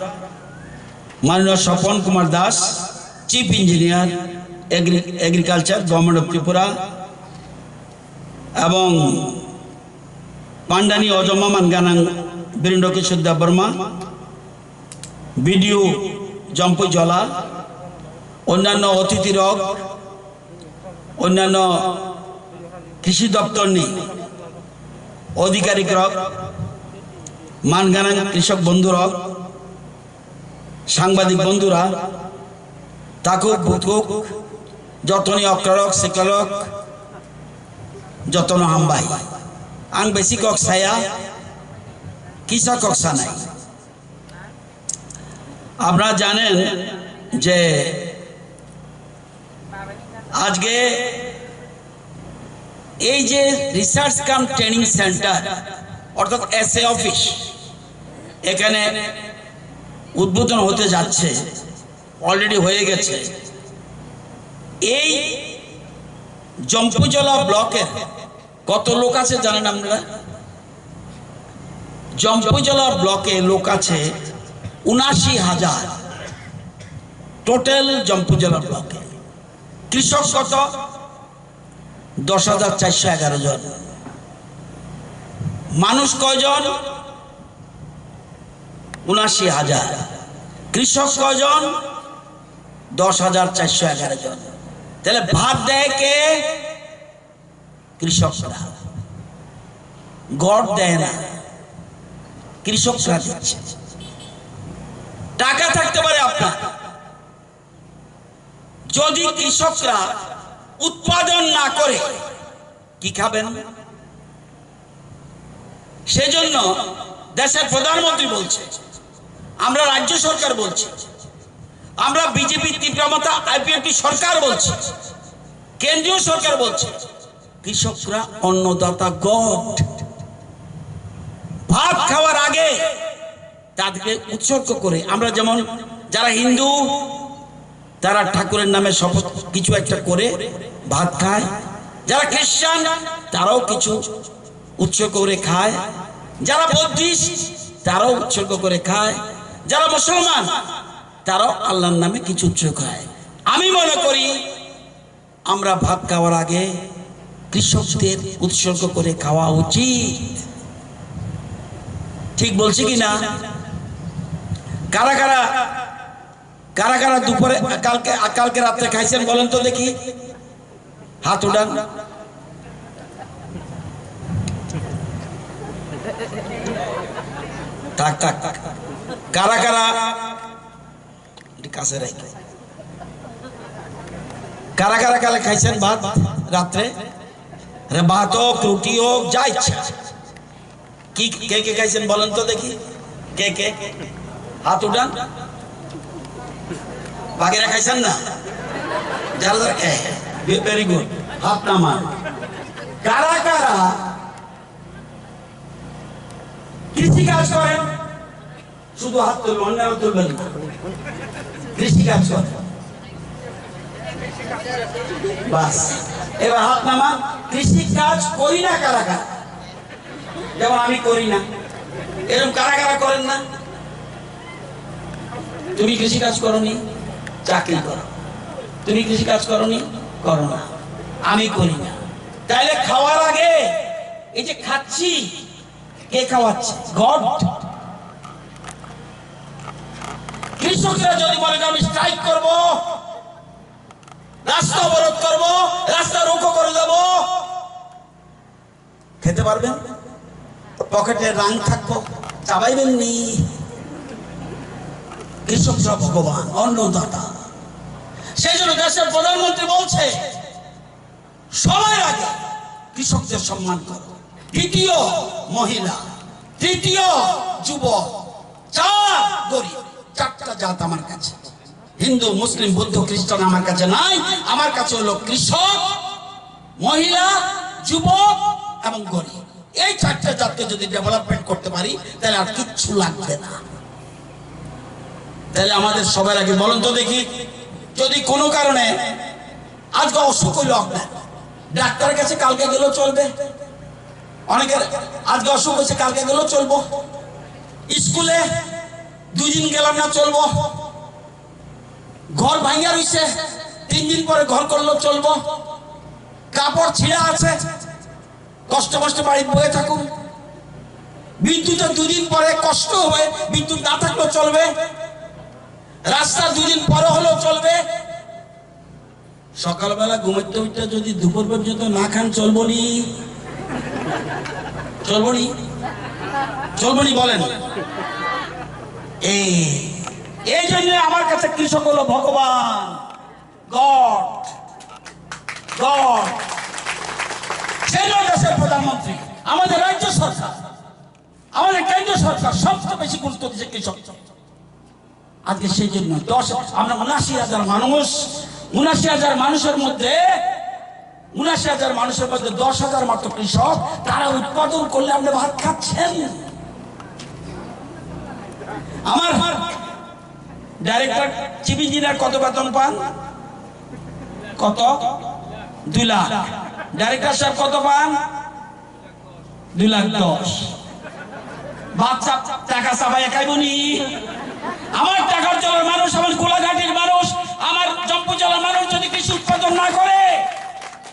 Mananiya Swapan Kumar Das, Chief Engineer, Agri-, Agriculture, Government of Tripura, ebong pandani ojoma manganang Birendra Kishore Debbarma, B D O Jampuijola, onnanno otithirok, onnanno krishi doptorni odhikarikrok, manganang krishok bondhurok, sangbadik bondhura, takhuk bukhuk, jotoni okrarok siklarok, jotono hambai. Ang besi kok saya, kisa kok sanai. আপনারা জানেন যে আজকে এই যে রিসার্চ কাম training centre, অর্থাৎ SA office, এখানে উদ্বোধন হতে যাচ্ছে, অলরেডি হয়ে গেছে। এই জম্পুজলা ব্লকের কত লোক আছে জানেন আপনারা? জম্পুজলা ব্লকে লোক আছে উনাশি হাজার, টোটাল জম্পুজলা ব্লকে। কৃষক কত? দশ হাজার চারশো এগারো জন। মানুষ কয়জন? উনাশি হাজার। কৃষক কয়জন? দশ হাজার চারশো এগারো জন। তাহলে ভাত দেয় কে? কৃষকরা। গড় দেয় না, কৃষকরা দিচ্ছে। টাকা থাকতে পারে আপনার, যদি কৃষকরা উৎপাদন না করে, কি খাবেন? সেজন্য দেশের প্রধানমন্ত্রী বলছে, আমরা রাজ্য সরকার বলছি, আমরা বিজেপি, তীব্র মমতা, আইপিএফটি সরকার বলছি, কেন্দ্রীয় সরকার বলছে, কৃষকরা অন্নদাতা গড। ভাত খাওয়ার আগে তাদেরকে উৎসর্গ করে, আমরা যেমন যারা হিন্দু, তারা ঠাকুরের নামে শপথ কিছু একটা করে ভাত খায়, যারা খ্রিস্টান, তারাও কিছু উৎসর্গ করে খায়, যারা বৌদ্ধিস্ট, তারাও উৎসর্গ করে খায়, যারা মুসলমান, তারাও আল্লাহর নামে কিছু উৎসর্গ খায়। আমি মনে করি, আমরা ভাত খাওয়ার আগে কৃষকদের উৎসর্গ করে খাওয়া উচিত। ঠিক বলছি কি না? কারা কারা, কারা কারা দুপুরে, কালকে, কালকে রাত্রে খাইছেন বলেন তো দেখি। Hat udan. Tak, tak. Kara, kara. Di kase rai. Kara, kara, kale khaisen bhat ratre. Re bhat hok, ruti hok, ja ichha. Ki, ke, ke khaisen bolon to dekhi? Ke, ke? Hat udan? Bagera khaisen na? Jara, jara, eh, ve-, very good. Hat naman. Kara, kara. Krisi kaj koren? Sudu hat tulben, onno tulben na. Krisi kaj koren. Bas. Ebar hat naman, krisi kaj kori na kara kara? যেমন আমি করি না, এরকম কারা কারা করেন না? তুমি কৃষি কাজ করনি, চাকরি করো। তুমি কৃষি কাজ করনি, করো না। আমি করি না। তাইলে খাওয়ার আগে এই যে খাচ্ছি, কে খাওয়াচ্ছে? গড। কৃষকরা যদি মনে করে আমি স্ট্রাইক করব, রাস্তা অবরোধ করব, রাস্তা রুখো করে দেব, খেতে পারবেন? পকেটে রাং থাকবো, চাবাইবেন নি? কৃষকরা ভগবান, অন্নদাতা। সেই জন্য দেশের প্রধানমন্ত্রী বলছে, সবার আগে কৃষকদের সম্মান করো, দ্বিতীয় মহিলা, তৃতীয় যুবক, চার গরিব, চারটা জাত আমার কাছে। হিন্দু, মুসলিম, বৌদ্ধ, খ্রিস্টান আমার কাছে নাই, আমার কাছে হলো কৃষক, মহিলা, যুবক এবং গরিব। এই চারটা জাতকে যদি ডেভেলপমেন্ট করতে পারি, তাহলে আর কিচ্ছু লাগবে না। তাহলে আমাদের সবার আগে বলুন তো দেখি, যদি কোনো কারণে আজকে অসুখ হইলো আপনার, ডাক্তারের কাছে কালকে গেলেও চলবে, অনেকের আজকে অসুখ হয়েছে কালকে গেলেও চলবো, স্কুলে দুই দিন গেলাম না চলবো, ঘর ভাঙিয়া রইছে, তিন দিন পরে ঘর করলেও চলবো, কাপড় ছিঁড়া আছে, কষ্ট কষ্ট বাড়িত বয়ে থাকুন, বিদ্যুতে দুদিন পরে কষ্ট হবে, বিদ্যুৎ না থাকলেও চলবে, রাস্তা দুদিন পরে হলেও চলবে। সকালবেলা ঘুমাইতে উঠতে যদি দুপুর পর্যন্ত না খান, চলবো নি? চলবো নি? চলবো নি বলেন? এই, এই জন্য আমার কাছে কৃষক হলো ভগবান, গড, গড। সেই জন্য দেশের প্রধানমন্ত্রী, আমাদের রাজ্য সরকার, আমাদের কেন্দ্র সরকার সবচেয়ে বেশি গুরুত্ব দিচ্ছে কৃষক। আজকে সেই জন্য দশ, আমরা উনাশি হাজার মানুষ, উনাশি হাজার মানুষের মধ্যে, উনাশি হাজার মানুষের মধ্যে দশ হাজার মাত্র কৃষক, তারা উৎপাদন করলে আপনি ভাত খাচ্ছেন। আমার ডাইরেক্টর, চিফ ইঞ্জিনিয়ার কত বেতন পান? কত? দুই লাখ। ডাইরেক্টর সাহেব কত পান? দুই লাখ দশ। বাচ্চা টাকা চাবাই খাইবো নি? আমার টাকার জেলার মানুষ, আমার গোলাঘাটের মানুষ, আমার চম্পু জেলার মানুষ যদি কৃষি উৎপাদন না করে,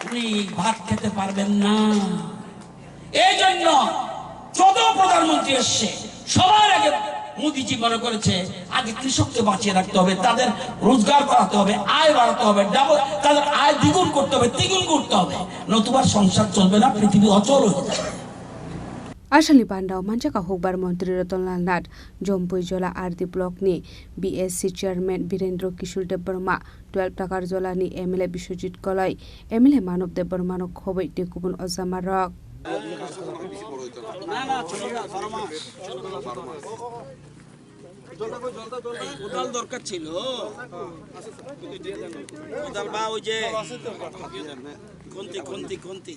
উনি ভাত খেতে পারবেন না। এই জন্য যত প্রধানমন্ত্রী এসছে, সবার আগে মোদিজি মনে করেছে আগে কৃষককে বাঁচিয়ে রাখতে হবে, তাদের রোজগার বাড়াতে হবে, আয় বাড়াতে হবে, ডাবল, তাদের আয় দ্বিগুণ করতে হবে, তিনগুণ করতে হবে, নতুবা সংসার চলবে না, পৃথিবী অচল হয়ে যাবে। Asalni pandao manjaka hukbar montri Ratanlal Nath, Jompui Jola R D block ni B S C chairman Birendra Kishore Debbarma, twelve Takarjolani M L A Biswajit Koloi, M L A Manob Debbarmano khoboi tei kubun ojamarok. কোদাল দরকার ছিল। কোদাল বা ওই যে খন্তি, খন্তি, খন্তি।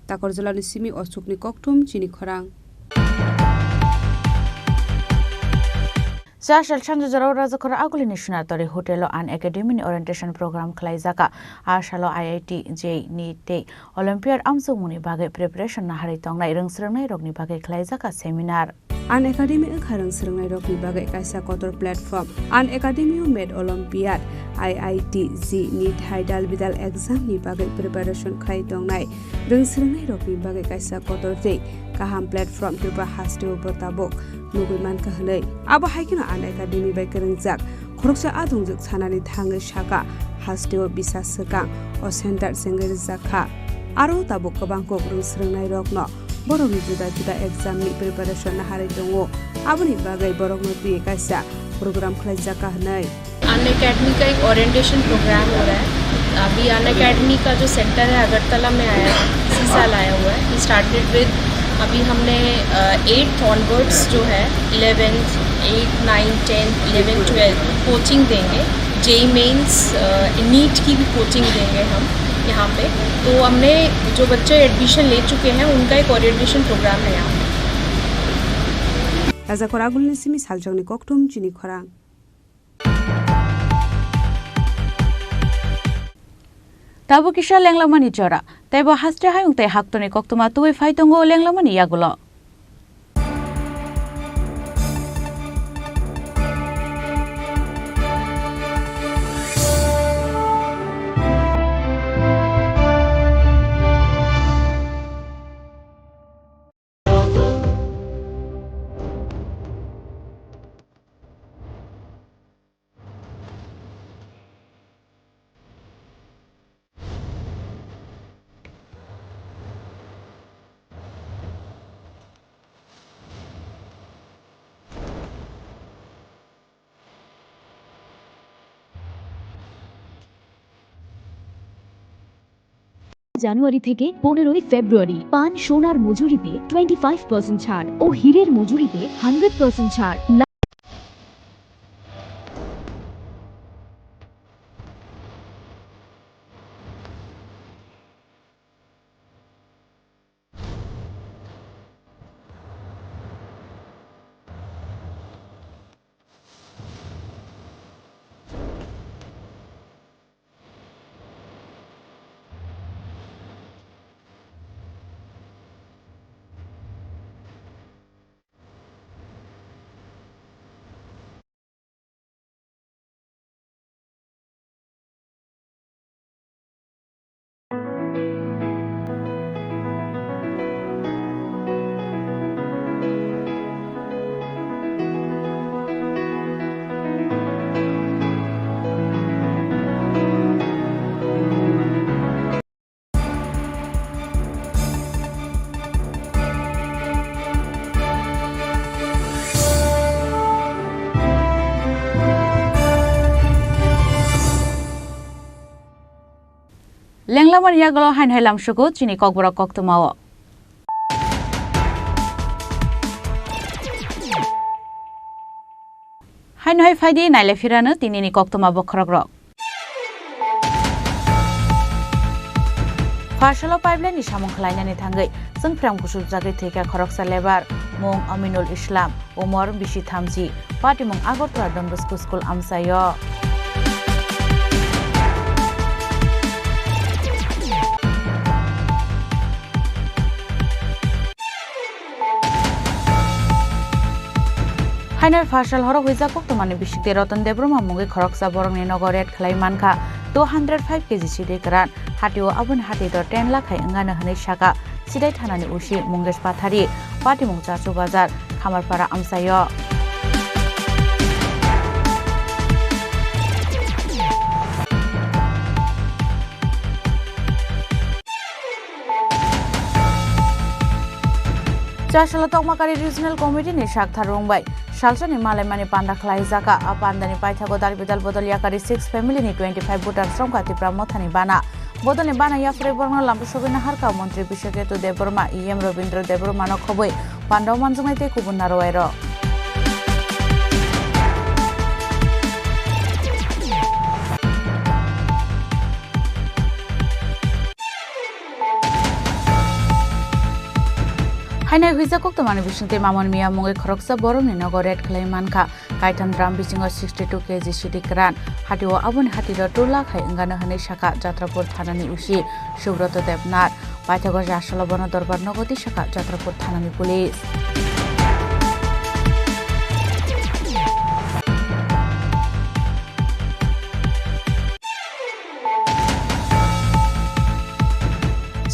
Takarjolani simi o chukni kokthum chini khorang. Chasal sanjajorao Rajakhor Agulini Sunatari Hotel o An Academy ni orientation program khlaijaka. A salo I I T, J E E, NEET tei Olympiad amchukmungni bagwi preparation naharwi tongnai rwngsrwngnairokni bagwi khlaijaka seminar. An Academy wngkha rwngsrwngnairokni bagwi kaisa kotor platform. An Academy o met Olympiad, I I T, J E E, NEET hai dalbidal exam ni bagwi preparation khlai tongnai rwngsrwngnairokni bagwi kaisa kotor tei kaham platform Tripura hasteo bo tabuk nugwi mankha hwnwi. Abo hai kheno An Academy bai kwrwngjak khoroksa adongjwk sanani thangwi sakha, hasteo bisa swkang o center chengwi rwjakha. Aro tabuk kwbang kok rwngsrwngnairokno borokni juda juda exam ni preparation naharwi tongo. Aboni bagwi borokno twi kaisa program khlaijak ka hwnwi. An Academy का एक orientation programme हो रहा है। अभी अन एकेडमी का जो सेंटर है अगरतला में आया है, इसी साल आया हुआ है। We started with, अभी हमने एट्थ ऑनवर्ड्स जो है, eleventh, eight, nine, tenth, eleven, twelve coaching देंगे। जेई मेंस, नीट की भी कोचिंग देंगे हम यहाँ पे। तो हमने जो बच्चे एडमिशन ले चुके हैं उनका एक ओरिएंटेशन प्रोग्राम है यहाँ पे। Rajakhor Agulini simi saljokni kokthum chini khorang. Tabuk kisa lenglamani jora, tei bo haste hayung tei haktorni koktwma tubui phai tongo lenglamani yagulo. জানুয়ারি থেকে পনেরোই ফেব্রুয়ারি পান সোনার মজুরিতে টোয়েন্টি ফাইভ পার্সেন্ট ছাড় ও হীরের মজুরিতে হান্ড্রেড পার্সেন্ট ছাড়। Lenglamani yagulo haino hai lamsugo chini kokborok koktwmao. Haino hai phaidi naile phirano tinini koktwma bokhorokrok. Pharsalo pipeline ni samung khlainani thangwi chwngphrang gusubjagwi thwikha khoroksa lebar, mung Aminul Islam, umor bisi thamchi, patimung Agartala Don Bosco School amchaio. Haino pharsal horo huijak koktwmani bisikde Ratan Debbarma mungwi khoroksa borokni nogo raid khlai mankha two hundred five K G sidai kwran. Hatio aboni hatito ten lakh hai wngano hwnwi sakha sidai thanani O C Mungesh Pathari, patimung Chachu Bazar, Khamarpara amchaio. Chasalo Tokmakari Regional Committee ni sakthar rwng bai salsani malaimani panda khlaijaka. A pandani paithago dalbidal bodol yakari six family ni twenty five voters romkha Tipra Mothani bana. Bodolni bana yaphre borokno lampu sogwi naharkha Montri Biswaketu Debbarma, E M Robindra Debbarmano khobwi pandao manjaknai tei kubun narwai rok. Ene huijak koktwmani bisingtwi mamon miya mungwi khoroksa borokni nogo raid khlai mankha. Kaitham drum bisingo sixty two K G sidi kwran. Hatio aboni hatiro two lakh hai wngano hwnwi sakha Jatrapur thanani O C Subroto Debnath. Paithago jasalo bono dorbar nogo twi sakha Jatrapur thanani police.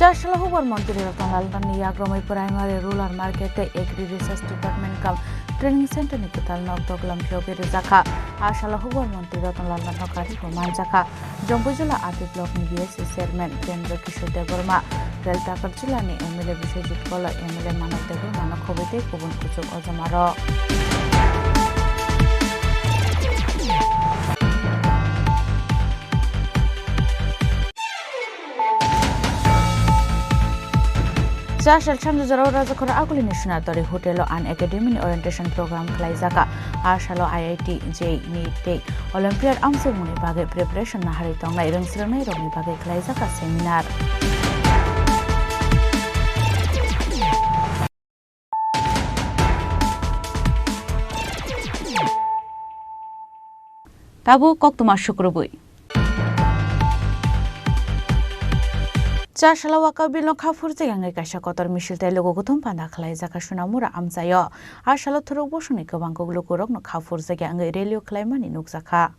Chasala hubar montri Ratan Lal Nani yagromwi primary, rural market tei agri research department kam training center ni kwtal nok doglam phiyogwi rwjakha. A salo hubar montri Ratan Lal Nani kari bo manjakha. Jompuijala R D block ni B S C chairman Kendra Kishore Debbarma, Rel Takar jila ni M L A Biswajit Kola, M L A Manav Debbarma no khobwi tei kubun kuchuk ojamarok. Chasal sanjajorao Rajakhor Agulini Sunatari Hotel o An Academy ni orientation program khlaijaka. A salo I I T, J E E, NEET tei Olympiad amsukmungni bagwi preparation naharwi tongnai rwngsrwngnairokni bagwi khlaijaka seminar. Tabuk koktwma sukrubwi. Chasala waka bill no kha phurjak wngwi kaisa kotor misil tei luku kuthum panda khlaijak kha Sunamura amchaio. A salo thuruk bosongni kwbang kuk lukurokno kha phurjak wngwi rally o khlaimani nukjakha.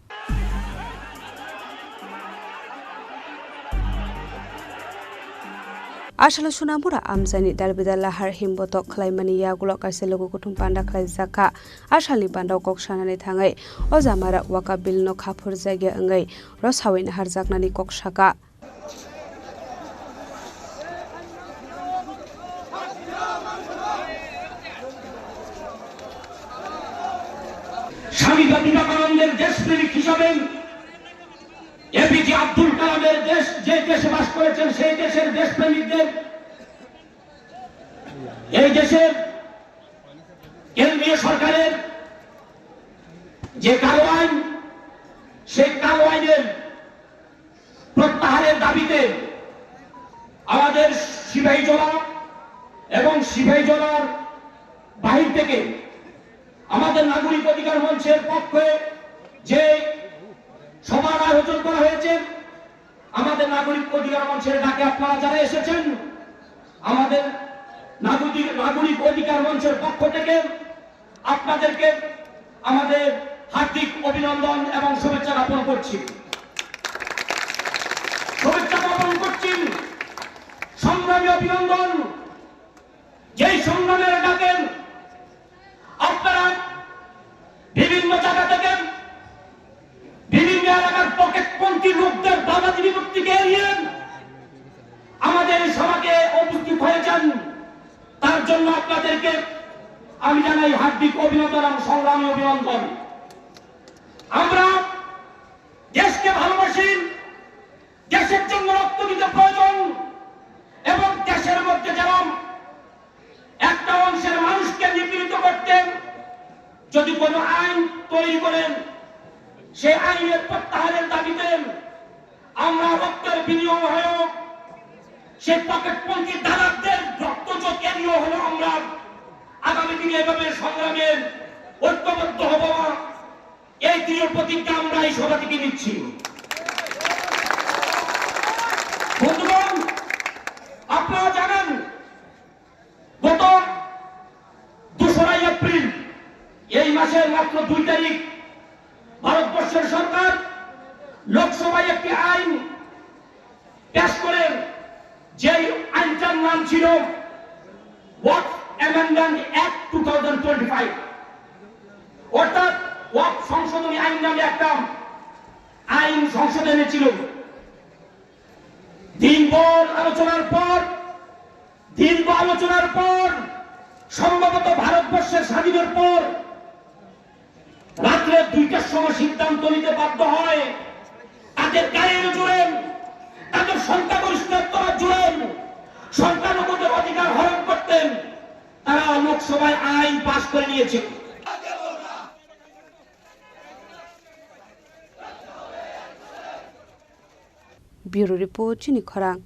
A salo Sunamura amchaini dalbidal lahar himbotok khlaimani yagulo kaisa luku kuthum panda khlaijakha. A salni bandao kok sanani thangwi o jamara waka bill no kha phurjakya wngwi rwsawi naharjaknani kok sakha. স্বামী বিবেকানন্দের দেশপ্রেমিক হিসাবে এপিজে আব্দুল কালামের দেশ, যে দেশে বাস করেছেন, সেই দেশের দেশপ্রেমিকদের, এই দেশের কেন্দ্রীয় সরকারের যে কালো আইন, সেই কালো আইনের প্রত্যাহারের দাবিতে আমাদের সিপাহীজলা এবং সিপাহীজলার বাহির থেকে আমাদের নাগরিক অধিকার মঞ্চের পক্ষে যে সভার আয়োজন করা হয়েছে, আমাদের নাগরিক অধিকার মঞ্চের ডাকে আপনারা যারা এসেছেন, আমাদের নাগরিক, নাগরিক অধিকার মঞ্চের পক্ষ থেকে আপনাদেরকে আমাদের হার্দিক অভিনন্দন এবং শুভেচ্ছা জ্ঞাপন করছি। শুভেচ্ছা জ্ঞাপন করছি, সংগ্রামী অভিনন্দন। যেই সংগ্রামের ডাকে আপনারা বিভিন্ন জায়গা থেকে বিভিন্ন এলাকার পকেটপন্থী লোকদের দাদাগিরি থেকে এড়িয়ে আমাদের এই সভাকে উপস্থিত হয়েছেন, তার জন্য আপনাদেরকে আমি জানাই হার্দিক অভিনন্দন এবং সংগ্রামী অভিনন্দন। আমরা দেশকে ভালোবাসি, দেশের জন্য রক্ত দিতে প্রয়োজন এবং দেশের মধ্যে যারা একটা অংশের মানুষকে নিপীড়িত করতে যদি কোনো আইন তৈরি করেন, সেই আইনের প্রত্যাহারের দাবিতে আমরা রক্তের বিনিময় হয়েও সেই পকেটপন্থী দালালদের রক্ত চোখে নিয়েও হলেও আমরা আগামী দিনে এভাবে সংগ্রামে ঐক্যবদ্ধ হব। এই দৃঢ় প্রতিজ্ঞা আমরা এই সভা থেকে নিচ্ছি। বন্ধুগণ, আপনারা জানেন, গত দোসরা এপ্রিল, এই মাসের মাত্র দুই তারিখ, ভারতবর্ষের সরকার লোকসভায় একটি আইন পেশ করেন, যেই আইনটার নাম ছিল Waqf amendment act two thousand twenty five, অর্থাৎ ওয়াকফ সংশোধনী আইন নামে একটা আইন সংশোধন এনেছিল। দিনভর আলোচনার পর, দীর্ঘ আলোচনার পর, সম্ভবত ভারতবর্ষের স্বাধীনের পর রাত্রে দুইটার সময় সিদ্ধান্ত নিতে বাধ্য হয়, তাদের গায়ের জোরে, তাদের সংখ্যাগরিষ্ঠত্বের জোরে সংখ্যালঘুদের অধিকার হরণ করতেন, তারা লোকসভায় আইন পাস করে নিয়েছে। Bureau Report, Chini Khorang.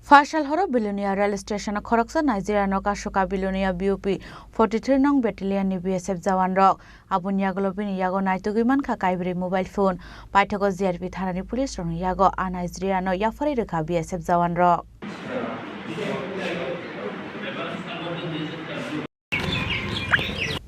Pha sal horo Bilonia rail station o khoroksa Nigeria no kasoka Bilonia B O P forty three nong battalion ni B S F jawan rok. Aboni yagulo bini yago naitugwi mankha kaibrwi mobile phone. Paithago G R P thanani police rokni yago a Nigeria no yapharwi rwkha B S F jawan rok.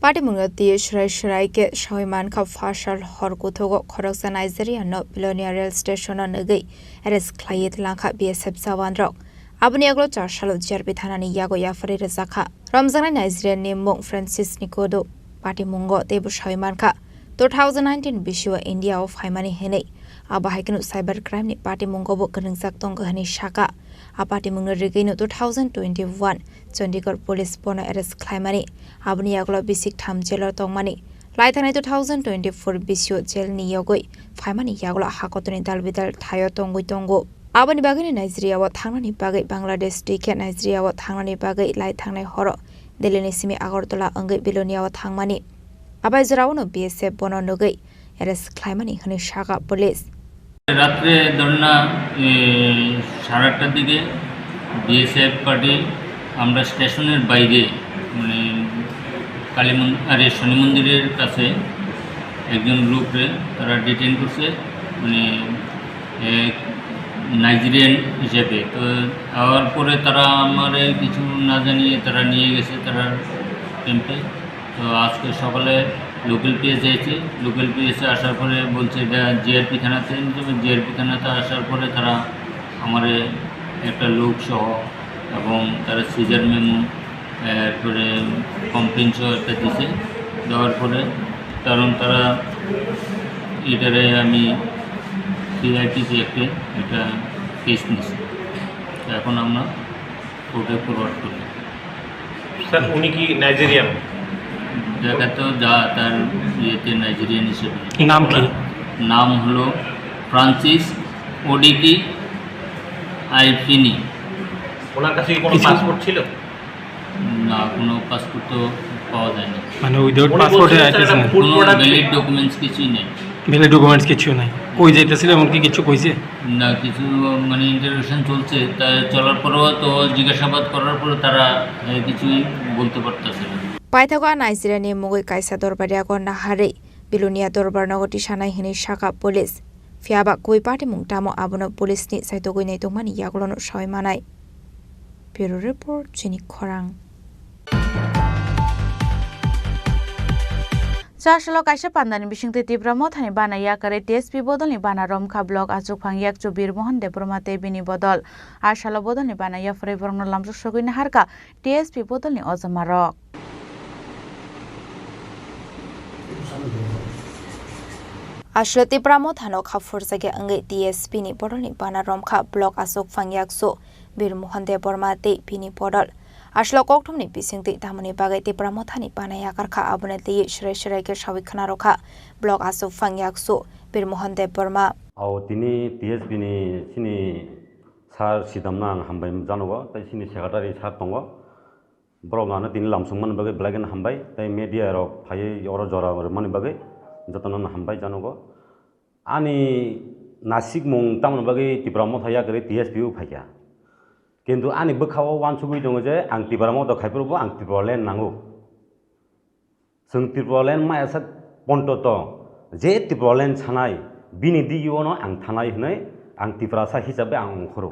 Patimungno twiwi swrai swrai khe sawi mankha, pha sal hor kuthugo khoroksa Nigeria no Bilonia rail station o nugwi arrest khlaiwi tlangkha B S F jawan rok. Aboni yagulo char salo G R P thanani yago yapharwi rwjakha. Romjaknai Nigeria ni mung Francis Nkodo. Patimungo teibo sawi mankha, two thousand nineteen bisio India o phaimani hinwi. Abo hai kheno cyber crime ni patimungo bo kwrwngjak tongo hinwi sakha. A patimungno rigwino two thousand twenty-one Chandigarh police bono arrest khlaimani. Aboni yagulo bisik tham jail o tongmani. Laithangnai two thousand twenty-four bisio jail ni yogwi phaimani yagulo hakotorni dal bidal thaio tongwi tongo. Aboni bagwino Nigeria o thangnani bagwi Bangladesh twi khe Nigeria o thangnani bagwi lai thangnai horo Delhi ni simi Agartala wngwi Bilonia o thangmani. Abai jorao no B S F bono nugwi arrest khlaimani hwnwi sakha police. রাত্রে ধর্না, এ, সাড়ে আটটার দিকে BSF party আমরা স্টেশনের বাইরে, মানে, কালী মন-, আরে, শনি মন্দিরের কাছে একজন লোকরে তারা ডিটেইন করছে, মানে, এ, নাইজেরিয়ান হিসেবে। তো আওয়ার পরে তারা আমারে কিছু না জানিয়ে তারা নিয়ে গেছে তারা ক্যাম্পে। তো আজকে সকালে লোকাল পিএসএ এসে, লোকাল পিএসএ আসার পরে বলছে, "এটা জিআরপি থানাতে নিয়ে যাবে।" জিআরপি থানাতে আসার পরে তারা আমারে একটা লোক সহ এবং তারা সিজার মেমো, এরপরে কমপ্লেন সহ একটা দিছে। দেওয়ার পরে, কারণ তারা এটারে আমি সিআইটিতে একটা, একটা কেস নিছি। তো এখন আমরা কোর্টে ফরওয়ার্ড করি। স্যার, উনি কি নাইজেরিয়ান? দেখা তো যা তার ইয়েতে নাইজেরিয়ান হিসেবে। নাম কি? নাম হলো ফ্রান্সিস ওডিকি আইফিনি। ওনার কাছে কি কোনো কিছু পাসপোর্ট ছিল? না, কোনো পাসপোর্ট তো পাওয়া যায়নি। মানে, উইদাউট উনি পাসপোর্টে বলছিলেন, স্যার, আইতেছে এটা না? ফুড কোনো প্রোডাক্ট। ভ্যালিড ডকুমেন্টস কিছুই নেই। ভ্যালিড ডকুমেন্টস কিছুই নাই। কই যাইতেছিল, এমনকি কিছু কইছে? না, কিছু মানে ইন্টারোগেশন চলছে, তা চলার পরেও তো জিজ্ঞাসাবাদ করার পরে তারা, এ, কিছুই বলতে পারতেছে না। Paithago a Nigeria ni mungwi kaisa dorbar yago naharwi Bilonia dorbar nogo tisanai hinwi sakha police. Phiya ba kubui patimung tamo abono police ni saitogwi naitokmani yagulono sawi manai. Bureau Report, Chini Khorang. Chasalo kaisa pandani bisingtwi Tipra Mothani bana yakarwi T S P bodolni bana romkha block achukphang yakchu Bir Mohan Debbarma tei bini bodol. A salo bodolni bana yapharwi borokno lamsok sogwi naharkha T S P bodolni ojomarok. Aswk Tipra Mothano kha phurjakya wngwi T S P ni bodolni bana romkha block achukphang yakchu Bir Mohan Debbarma tei bini bodol. Aswk kokthumni bisingtwi tamoni bagwi Tipra Mothani bana yakarkha, aboni twiwi swrai swrai khe sawi khwnarokha block achukphang yakchu Bir Mohan Debbarma. O tini T S P ni chini sir Sidamno ang hambai janogo, tei chini secretary sir tongo. Borok no ano tini lamsong mani bagwi belai kheno hambai, tei media rok phaiwi oro jora rwmani bagwi jotono no hambai janogo. Ani nasikmung tamoni bagwi Tipra Motha yakarwi T S P o phaikha. Kintu ani bwkha o uansugwi tongo je ang Tipra Motha khai phuru bo ang Tipraland nango. Chwng Tipraland maya sak ponto to, je Tipraland sanai, bini digi o no ang thanai hwnwi ang Tiprasa hisabe ang ongkhoro.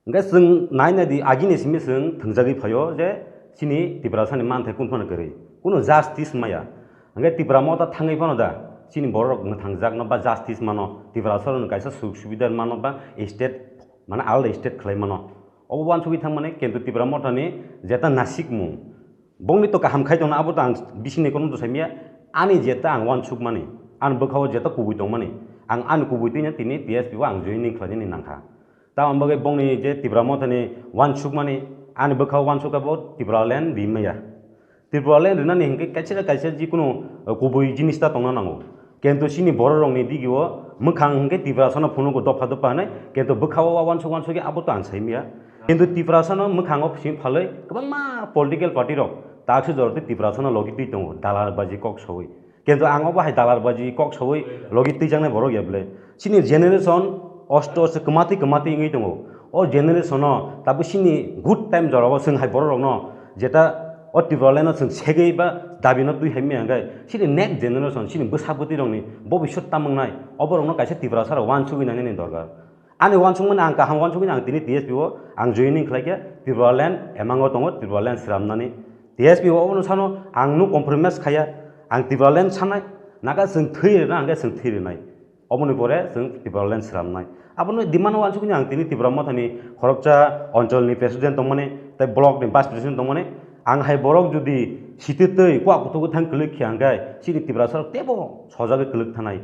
Hwnkhe chwng nai nai di, agini simi chwng thwngjagwi phaio je chini Tiprasani manthai kunu phano kwrwi, kunu justice maya. Hwnkhe Tipra Motha thangwi phano da chini borok mwthangjakno ba justice mano, Tiprasarokno kaisa suk subida mano ba state, mane alda state khlai mano. Obo uansugwi thangmani, kintu Tipra Mothani jeta nasikmung, bongni to kaham khai tongna, abo to ang bisingni kono to saimya, ani jeta ang uansukmani, ani bwkha o jeta kubui tongmani, ang ani kubui twino tini T S P o ang joining khlainani nangkha. Tamoni bagwi bongni je Tipra Mothani uansukmani, ani bwkha o uansukha bo Tipraland rimaya. Tipraland rinani hinkhe kaisa na kaisa jikunu, uh, kubui jinis ta tongna nango. Kintu chini bororokni digio mwkhang hinkhe Tiprasano phunugo dopha dopha hinwi, kintu bwkha o uansuk uansuk khe abo to ang saimya. Kintu Tiprasano mwkhango simi phalwi kwbangma political party rok taksa jorotwi Tiprasano logi twi tongo, dalar baji kok sawi. Kintu ang obo hai dalar baji kok sawi logi twijaknai borok ya bwle. Chini generation osto osto kwmatwi kwmatwi wngwi tongo. O generation no tabuk sini good time jorao chwng hai borok rokno jeta o Tipraland no chwng segwi ba dabi no twi hai maya hwnkhe sini next generation sini bwsa bwtwi rokni bobiswt tamwngnai oborokno kaisa Tiprasa rok uansugwi nani ni dorkar. Ani uansukmani ang kaham uansugwi ang tini T S P o ang joining khlaikha Tipraland emango tongo Tipraland sramnani. T S P o obono sano ang no compromise khaya ang Tipraland sanai naga chwng thwi rwna hwnkhe chwng thwi rwnai. Oboni pore chwng Tipraland sramnai. Abono demand o uansukni ang tini Tipra Mothani khoroksa oncholni president tongmani, tei block ni vice president tongmani. Ang hai borok jodi sititwi kua kuthuk thang kwlwk khe hwnkhe chini Tiprasa rok teibo sojagwi kwlwk thanai.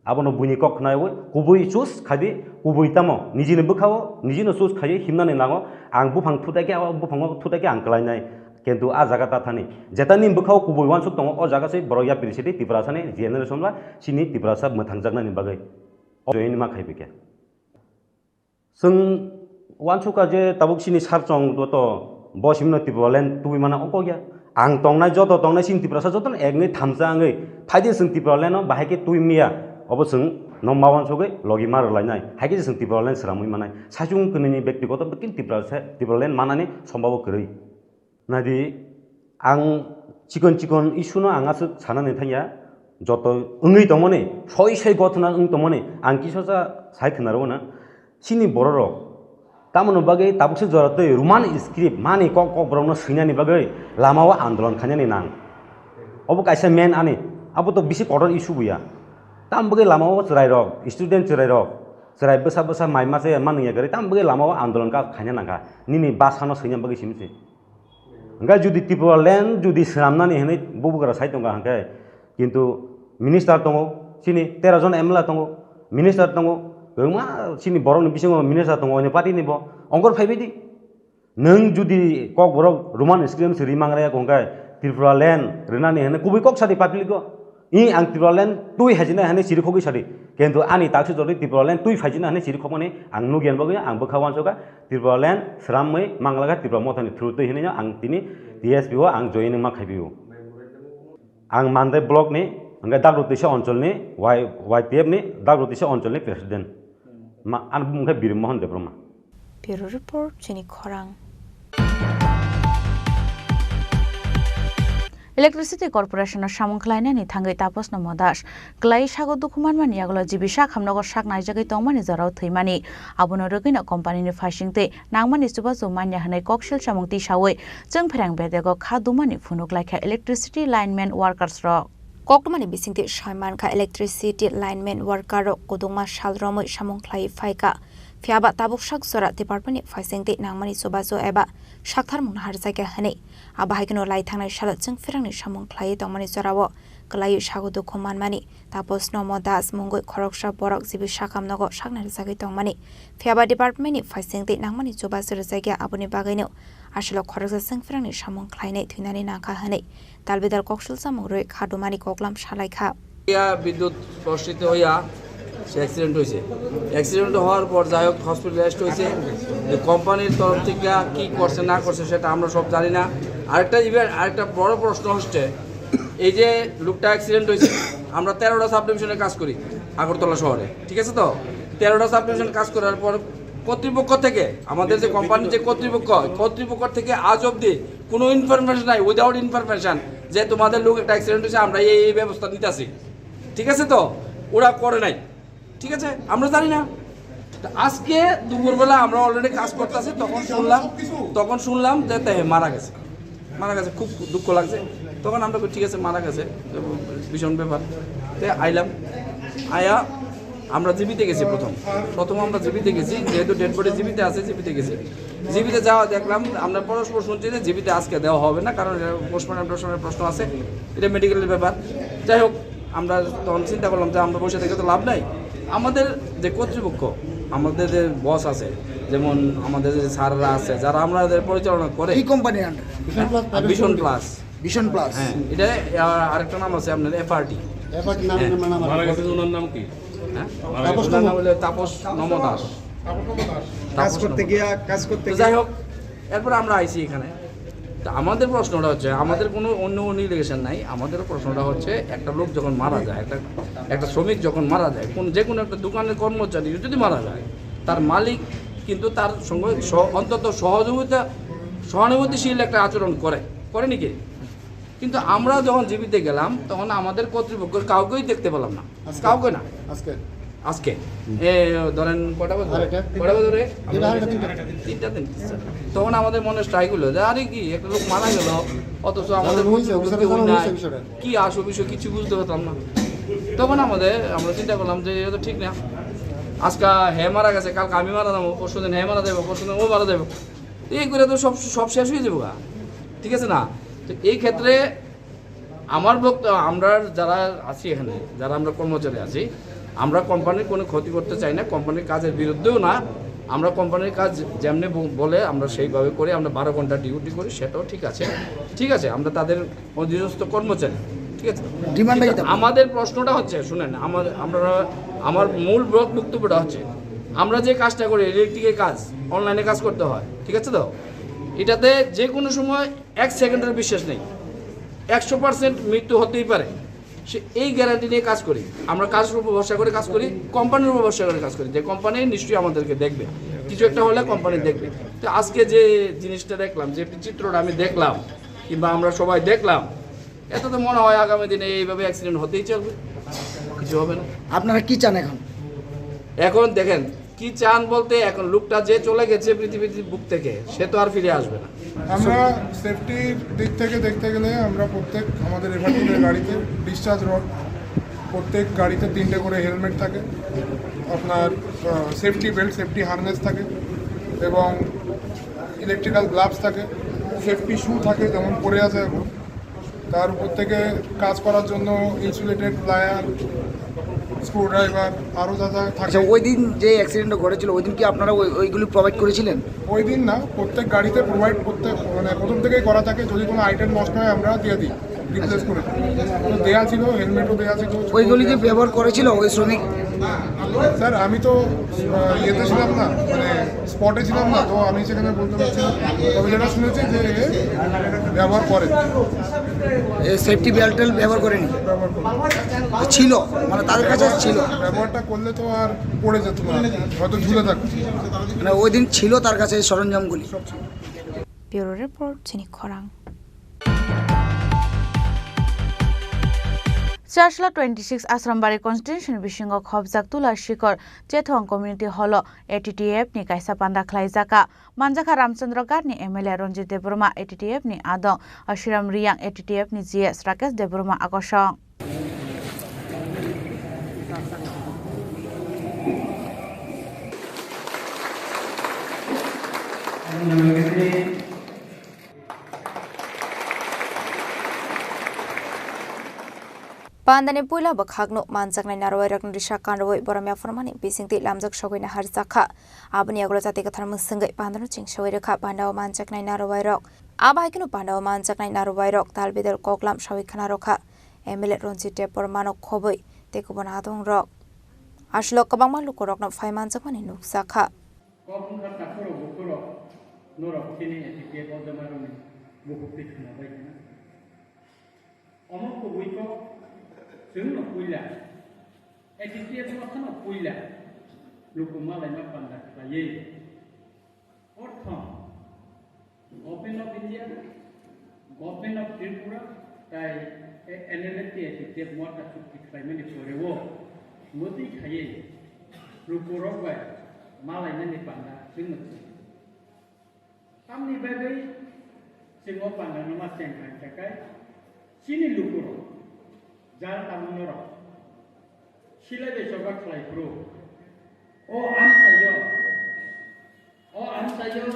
Abono buini kok khnaui kubui choose khaidi, kubui tamo nijini bwkhao nijino choose khaiwi himnani nango. Ang buphang thutai khe, o buphango thutai khe ang kwlainai. Kintu a jaga ta thani. Jeta ni bwkhao kubui uansuk tongo, o jaga se borok yapri sidi Tiprasa ni generation ba chini Tiprasa mwthangjaknani bagwi. O join ma khai bikhe. Chwng uansukha je tabuk chini sar chong joto bo simino Tipraland tubui mana ongkok ya. Ang tongnai joto tongnai chini Tiprasa jotono ek wngwi thamsa wngwi phaidi chwng Tipraland no bahai khe twi miya. Obo chwng no ma uansugwi logi ma rwlainai. Hai khe chwng Tipraland sramwi manai. Saichung kwnwini bektigoto bwkhin Tiprasa, Tipraland manani sombabo kwrwi. Naidi, ang chikon chikon issue no ang aswk sanani thangya, joto wngwi tongmani, soi soi gothona wng tongmani, ang kisosa sai khwnarwo na, chini bororok, tamoni bagwi tabukse jora twi Roman script mani kok kok borokno swinani bagwi lamao andolon khainani nang. Obo kaisa main ani, abo to bisi kotor issue buya. Tam bagwi lamao chwrairok, student chwrairok, chwrai bwsa bwsa mai mase manwi ya gari, tam bagwi lamao andolon ka khaina nangkha, nini bwsano swina bagwi simi se. Hwnkhe jodi Tipraland jodi swnamnani hinwi bubagra sai tongkha hwnkhe, kintu minister tongo, chini tero jon M L A tongo, minister tongo, kwbangma chini borokni bisingo minister tongo, onyo party ni bo, ongkor phaibai di. Nwng jodi kokborok Roman script se ri mangraya hwnkhe Tipraland rwnani hinwi kubui kok sadi public o. I ang Tipraland twi haijinai hinwi chirikhogwi sadi. Kintu ani taksi jodi Tipraland twi phaijinai hinwi chirikhokmani ang nukya bagwi ang bwkha uansukha. Tipraland sramwi manglakha Tipra Mothani through twi hinwi ang tini T S P o ang join wngma khaibio. Ang Mandai block ni, hwnkhe Dagrotwisa oncholni, Y-, Y T F ni Dagrotwisa oncholni president. Ma, ani bumung khe Birim Mohan Debbarma. Bureau Report, Chini Khorang. Electricity Corporation o samung khlainani thangwi Taposno Modas kwlai sago dukhu manmani yagulo G B sak hamnogo sak naijagwi tongmani jorao thwimani. Abono rwgwino company ni phaisingtwi nangmani chubachu manya hwnwi koksil samung tisaui chwngpherang bedego kha dumani phunuk laikha electricity lineman workers rok. Koktwmani bisingtwi soi mankha electricity lineman worker rok kwdwngma sal romwi samung khlaiwi phaikha. Phiyaba tabuk sak jora department ni phaisingtwi nangmani chubachu eba sakthar mungno harjakya hwnwi. Abo hai kheno lai thangnai salo chwngpherangni samung khlaiwi tongmani jorao kwlaiwi sago dukhu manmani. Tapos Nomo Das mungwi khoroksa borok G B sakam nogo saknai rwjagwi tongmani. Phiyaba department ni phaisingtwi nangmani chubachu rwjakya, aboni bagwino aswlok khoroksa chwngpherangni samung khlainai thwinani nangkha hwnwi dalbidal koksil chamung rwi kha dumani koklam salaikha. ইয়া বিদ্যুৎ স্পর্শিত হইয়া সে অ্যাক্সিডেন্ট হয়েছে। অ্যাক্সিডেন্ট হওয়ার পর যাই হোক হসপিটালাইজড হয়েছে। যে কোম্পানির তরফ থেকে কি করছে না করছে সেটা আমরা সব জানি না। আরেকটা ইভেন আরেকটা বড় প্রশ্ন হচ্ছে, এই যে লোকটা অ্যাক্সিডেন্ট হয়েছে, আমরা তেরোটা সাব ডিভিশনে কাজ করি আগরতলা শহরে, ঠিক আছে? তো তেরোটা সাব ডিভিশনে কাজ করার পর কর্তৃপক্ষ থেকে, আমাদের যে কোম্পানির যে কর্তৃপক্ষ, কর্তৃপক্ষ থেকে আজ অবধি কোনো ইনফরমেশন নাই, উইদাউট ইনফরমেশন, যে তোমাদের লোক একটা অ্যাক্সিডেন্ট হয়েছে, আমরা এই এই ব্যবস্থা নিতেছি, ঠিক আছে? তো ওরা করে নাই, ঠিক আছে, আমরা জানি না। তো আজকে দুপুরবেলা আমরা অলরেডি কাজ করতেছি, তখন শুনলাম, তখন শুনলাম যে তে মারা গেছে, মারা গেছে, খুব দুঃখ লাগছে। তখন আমরা কই, "ঠিক আছে, মারা গেছে, ভীষণ ব্যাপার।" তে আইলাম, আয়া আমরা জিবিতে গেছি প্রথম, প্রথম আমরা জিবিতে গেছি, যেহেতু ডেড বডি জিবিতে আছে, জিবিতে গেছি। জিবিতে যাওয়া দেখলাম, আমরা পরস্পর শুনছি যে জিবিতে আজকে দেওয়া হবে না, কারণ এটা পোস্টমর্টম টোস্টমর্টমের প্রশ্ন আছে, এটা মেডিকেলের ব্যাপার। যাই হোক, আমরা তখন চিন্তা করলাম যে আমরা বসে থেকে তো লাভ নাই। আমাদের যে কর্তৃপক্ষ, আমাদের যে বস আছে, যেমন আমাদের যে স্যাররা আছে, যারা আমাদের পরিচালনা করে, কি কোম্পানির আন্ডারে? ভীষণ প্লাস। ভীষণ প্লাস। হ্যাঁ, এটা, আহ, আরেকটা নাম আছে আপনার এফআরটি। এফআরটি নাম, হ্যাঁ। নাম, নাম, মারা গেছে যে ওনার নাম কি? হ্যাঁ? মারা গেছে। তাপস ওনার নাম নম। হলো তাপস নম দাস। কাজ তাপস করতে নম। গিয়া, কাজ করতে তো গিয়া। যাই হোক, এরপর আমরা আইছি এখানে। তা আমাদের প্রশ্নটা হচ্ছে, আমাদের কোনো অন্য কোনো রিলেশন নাই। আমাদের প্রশ্নটা হচ্ছে, একটা লোক যখন মারা যায়, একটা, একটা শ্রমিক যখন মারা যায়, কোন, যে কোনো একটা দোকানের কর্মচারী যদি মারা যায়, তার মালিক কিন্তু তার সঙ্গে স-, অন্তত সহযোগিতা, সহানুভূতিশীল একটা আচরণ করে, করেনি কি? কিন্তু আমরা যখন জিবিতে গেলাম, তখন আমাদের কর্তৃপক্ষের কাউকেই দেখতে পেলাম না। আজকে। কাউকে না। আজকে। আজকে। এ, ধরেন কটা বাজে? আড়াইটা। কটা বাজে রে? এটা আড়াইটা, তিনটা। তিনটা, তিনটা। তখন আমাদের মনে স্ট্রাইক হলো যে, "আরে কি, একটা লোক মারা গেল, অথচ আমাদের জানানো হয়েছে, কর্তৃপক্ষের অফিসাররা কেউ জানানো নাই। হয়েছে বিষয়টা। কি আসল বিষয়, কিছু বুঝতে পারতাম না।" তখন আমাদের, আমরা চিন্তা করলাম যে, "এটা তো ঠিক না। আজকে হে মারা গেছে, কালকে আমি মারা যাবো, পরশু দিন হে মারা যাবো, পরশু দিন ও মারা যাবো।" এই করে তো সব, সব শেষ হয়ে যাবো গা। ঠিক আছে না?" তো এই ক্ষেত্রে আমার বক্তব্য, আমরা যারা আছি এখানে, যারা আমরা কর্মচারী আছি, আমরা কোম্পানির কোনো ক্ষতি করতে চাই না, কোম্পানির কাজের বিরুদ্ধেও না। আমরা কোম্পানির কাজ যেমনি ব-, বলে আমরা সেইভাবে করি, আমরা বারো ঘন্টা ডিউটি করি, সেটাও ঠিক আছে, ঠিক আছে, আমরা তাদের অধীনস্থ কর্মচারী, ঠিক আছে। ডিমান্ডটা কি কিন্তু তাদের? আমাদের প্রশ্নটা হচ্ছে, শুনেন, আমার, আমরা, আমার মূল বক-, বক্তব্যটা হচ্ছে, আমরা যে কাজটা করি, ইলেকট্রিকের কাজ, অনলাইনে কাজ করতে হয়, ঠিক আছে তো? এটাতে যে কোনো সময় এক সেকেন্ডের বিশ্বাস নেই, একশো পার্সেন্ট মৃত্যু হতেই পারে। সে এই গ্যারান্টি নিয়ে কাজ করি, আমরা কাজের উপর ভরসা করে কাজ করি, কোম্পানির উপর ভরসা করে কাজ করি যে কোম্পানি নিশ্চয়ই আমাদেরকে দেখবে, কিছু একটা হলে কোম্পানি দেখবে। তো আজকে যে জিনিসটা দেখলাম, যে চিত্রটা আমি দেখলাম কিংবা আমরা সবাই দেখলাম, এতে তো মনে হয় আগামী দিনে এইভাবে অ্যাক্সিডেন্ট হতেই চলবে, কিছু হবে না। আপনারা কি চান এখন? এখন দেখেন, কি চান বলতে, এখন লোকটা যে চলে গেছে পৃথিবীর বুক থেকে, সে তো আর ফিরে আসবে না। আমরা সেফটির দিক থেকে দেখতে গেলে আমরা প্রত্যেক আমাদের এভারগ্রিনের গাড়িতে ডিসচার্জ রড, প্রত্যেক গাড়িতে তিনটে করে হেলমেট থাকে, আপনার সেফটি বেল্ট, সেফটি হারনেস থাকে এবং ইলেকট্রিক্যাল গ্লাভস থাকে, সেফটি শু থাকে, যেমন পরে আছে এখন। তার উপর থেকে কাজ করার জন্য ইনসুলেটেড প্লায়ার, স্ক্রুড্রাইভার, আরও যা যা থাকে। আচ্ছা, ওই দিন যে অ্যাক্সিডেন্টটা ঘটেছিল, ওই দিন কি আপনারা ওই, ওইগুলি প্রোভাইড করেছিলেন? ওই দিন না, প্রত্যেক গাড়িতে প্রোভাইড করতে, মানে, প্রথম থেকেই করা থাকে। যদি কোনো আইটেম নষ্ট হয়, আমরা দিয়ে দিই, রিপ্লেস করে দিই। তো দেয়া ছিল, হেলমেটও দেয়া ছিল। ওইগুলি যে ব্যবহার করেছিল ওই শ্রমিক? স্যার, আমি তো, আহ, ইয়েতে ছিলাম না, মানে, স্পটে ছিলাম না, তো আমি সেখানে বলতে পারছি না। তবে যেটা শুনেছি যে ব্যবহার করে। এই সেফটি বেল্ট টেল্ট ব্যবহার করেনি? ব্যবহার করে। ছিল, মানে, তাদের কাছে ছিল। ব্যবহারটা করলে তো আর পড়ে যেত না, হয়তো ঝুলে থাকতো। মানে, ওই দিন ছিল তার কাছে এই সরঞ্জামগুলি। ব্যুরো রিপোর্ট, চিনি খরাং। Chashla twenty six Asrambari constituency ni bisingo khobjak Tula Shikhar Chethong Community Hall o A T T F ni kaisa panda khlaijak. Manjakha Ramchandra Ghat ni M L A Ranjit Debbarma, A T T F ni adong Ashiram Riyang, A T T F ni G S Rakesh Debbarma akosong. Pandani puila bwkhakno manjaknai narwuirokni risa kanrwi borom yapharmani bisingtwi lamjak sogwi naharjakha. Aboni yagulo jati kwthar mwswngwi pandano chingsawi rwkha pandao manjaknai narwuirok. Abo hai kheno pandao manjaknai narwuirok tal bedal koklam sawi khna rwkha. M L A Ranjit Debbarmano khobwi tei kubun adongrok. Aswk kwbangma lukurokno phai manjakmani nukjakha. Kok wngkha takhurok bukhurok norok chini A T T F o joma rwni bukhuk twi khwna bai khna. Omo kubui kok chwngno puila, A T T F mothano puila luku malaima panda khlaiwi. Prothom, Government of India, Government of Tripura, tai N L F T A T F motha chukti khlaimani poreo, motwi khaiwi lukurok bai malainani panda chwngno chwng. Tamni bagwi chwng o pandano ma cheng kha hwnkhe kai chini lukurok, jal tamo norok, silai bai choba khlai phuru, o amchaio, o amchaio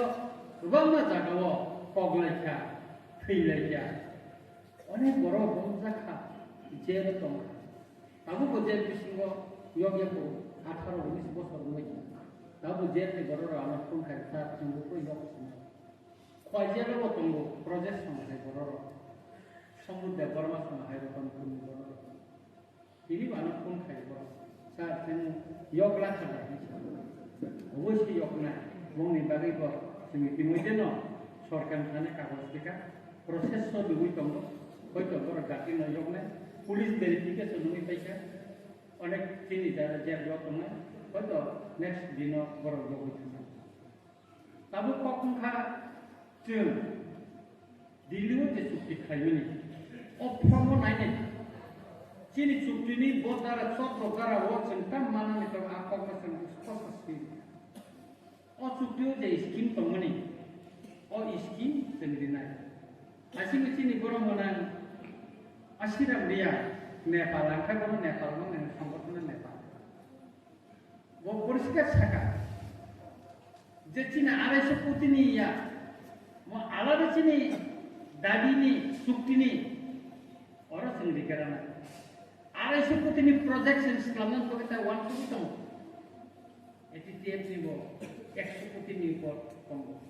kwbangma jagao kok lai kha, thwi lai kha, onek borok romjak kha, jero tong kha. Tabukbo jel bisingo yokya ko atharo unis bosor wngwi tongo. Tabukbo jel ni bororok ano phone khai sa chwngbo koi yok swngo. Khwai jelo bo tongo project song hai bororok. Songbu Debbarma song hai rokni phone ni bororok. Tini bo ano phone khai borok. Sir, chwng yok la kha da hinwi sa. Oboi se yok na. Bongni bagwi bo chwng tini jeno sorkar thani kagoj tika. Process so dugui tongo, hoito borok jati no yoknai, police verification wngwi paikha, onek chini jara jeb yok tongnai, hoito next dino borok yogwi thangnai. Tabuk kok wngkha chwng Delhi o je chukti khlaimani, o form o nainai. Chini chukti ni bo dara, chotro dara o chwng tam manani tong, a kok no chwng spot swi. O chukti o je scheme tongmani, o scheme chwng rinai. Aswk chini borok mwnang Asiram Riya, Nepal, ang khe bono Nepal mwnang, songkothono Nepal. Bo poriskar saka je chini arai so koti ni ya, mo alada chini dabi ni, chukti ni, oro chwng rikha rana. Arai so koti ni project chwng swlamna bagwi ta one koti tongo. A T T F ni bo ekso koti ni upor tongo.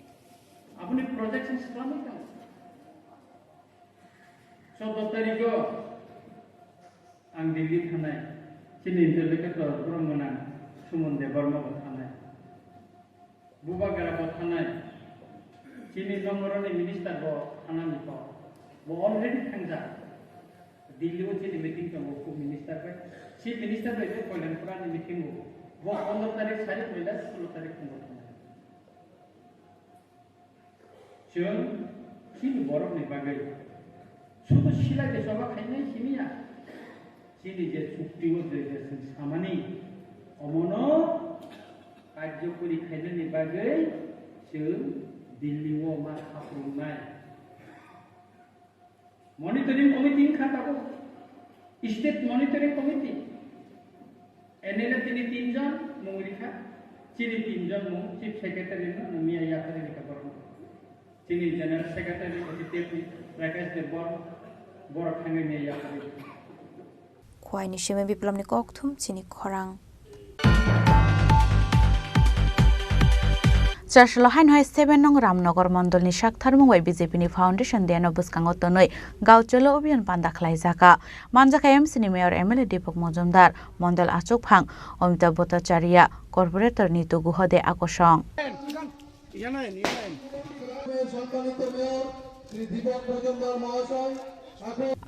Aboni project chwng swlamwi tongo. Choudo tarikh o ang Delhi thanai, chini interlocutor borok mwnang Suman Debbarma bo thanai, Bubagra bo thanai, chini nongoroni minister bo thanani kok, bo already thangjak. Delhi o chini meeting tongo Home Minister bai, Chief Minister bai bo Kalyanpura ni meeting o, bo pondro tarikh sari poila solo tarikh thwngwi thanai. Chwng chini borokni bagwi sudu sila de choba khainai simi ya. Chini je chukti o je je chwng samani, omono karjokori khainani bagwi chwng Delhi o ma khaprwngnai. Monitoring committee wngkha tabuk, State Monitoring Committee. M L A tini tinjon mung rikha, chini tinjon mung, Chief Secretary no, no miya yapharwi rikha borok. Chini General Secretary, A T T F ni Rakesh Deb borok, borok thangwi miya yapharwi rikha. Khwaini simi biplomni kokthum chini khorang. Chasalo haino hai seven nong Ramnagar mondolni saktharmung bai B J P ni foundation day no bwskango tonwi Gaucholo Abhiyan panda khlaijaka. Manjakha M C ni mayor M L A Deepak Majumdar, mondol achukphang Amitabh Bhattacharya, corporator Nitu Guha de akosong.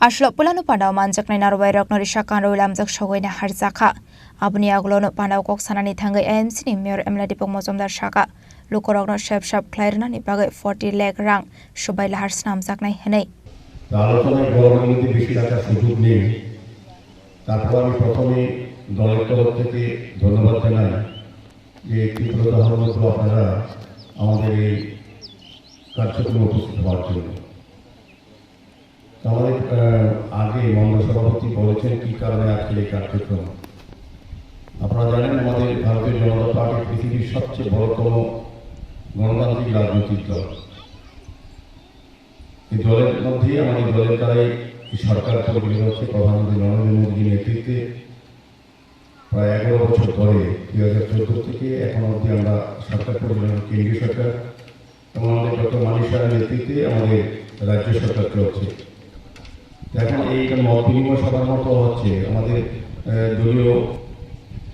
Aslo pulano pandao manjaknai narwai rokno risa kanrwi lamjak sogwi naharjakha. Aboni agulono pandao kok sanani thangwi M C ni mayor M L A Deepak Majumdar saka, lukurokno sep sap khlai rwnani bagwi forty lakh rang subai lahar snamjaknai hwnwi. আলোচনায় বড় রাজনীতি বেশি রাখার সুযোগ নেই। তারপর আমি প্রথমেই দলের তরফ থেকে ধন্যবাদ জানাই যে তীব্র দাহর মধ্যে আপনারা আমাদের এই কার্যক্রমে উপস্থিত হওয়ার জন্য। তো আমাদের, আহ, আগে মণ্ডল সভাপতি বলেছেন কি কারণে আজকের এই কার্যক্রম। আপনারা জানেন, আমাদের ভারতীয় জনতা পার্টি পৃথিবীর সবচেয়ে বড়তম গণতান্ত্রিক রাজনৈতিক দল। এই দলের মধ্যেই আমাদের দলের দ্বারাই এই সরকার পরিচালিত হচ্ছে প্রধানমন্ত্রী নরেন্দ্র মোদীর নেতৃত্বে। প্রায় এগারো বছর পরে দুই হাজার চোদ্দ থেকে এখন অবধি আমরা সরকার পরিচালনা, কেন্দ্রীয় সরকার এবং আমাদের ডক্টর মানিক সাহার নেতৃত্বে আমাদের রাজ্য সরকার চলছে। তো এখন এই একটা মত বিনিময় সভার মতো হচ্ছে আমাদের, আহ, দলীয়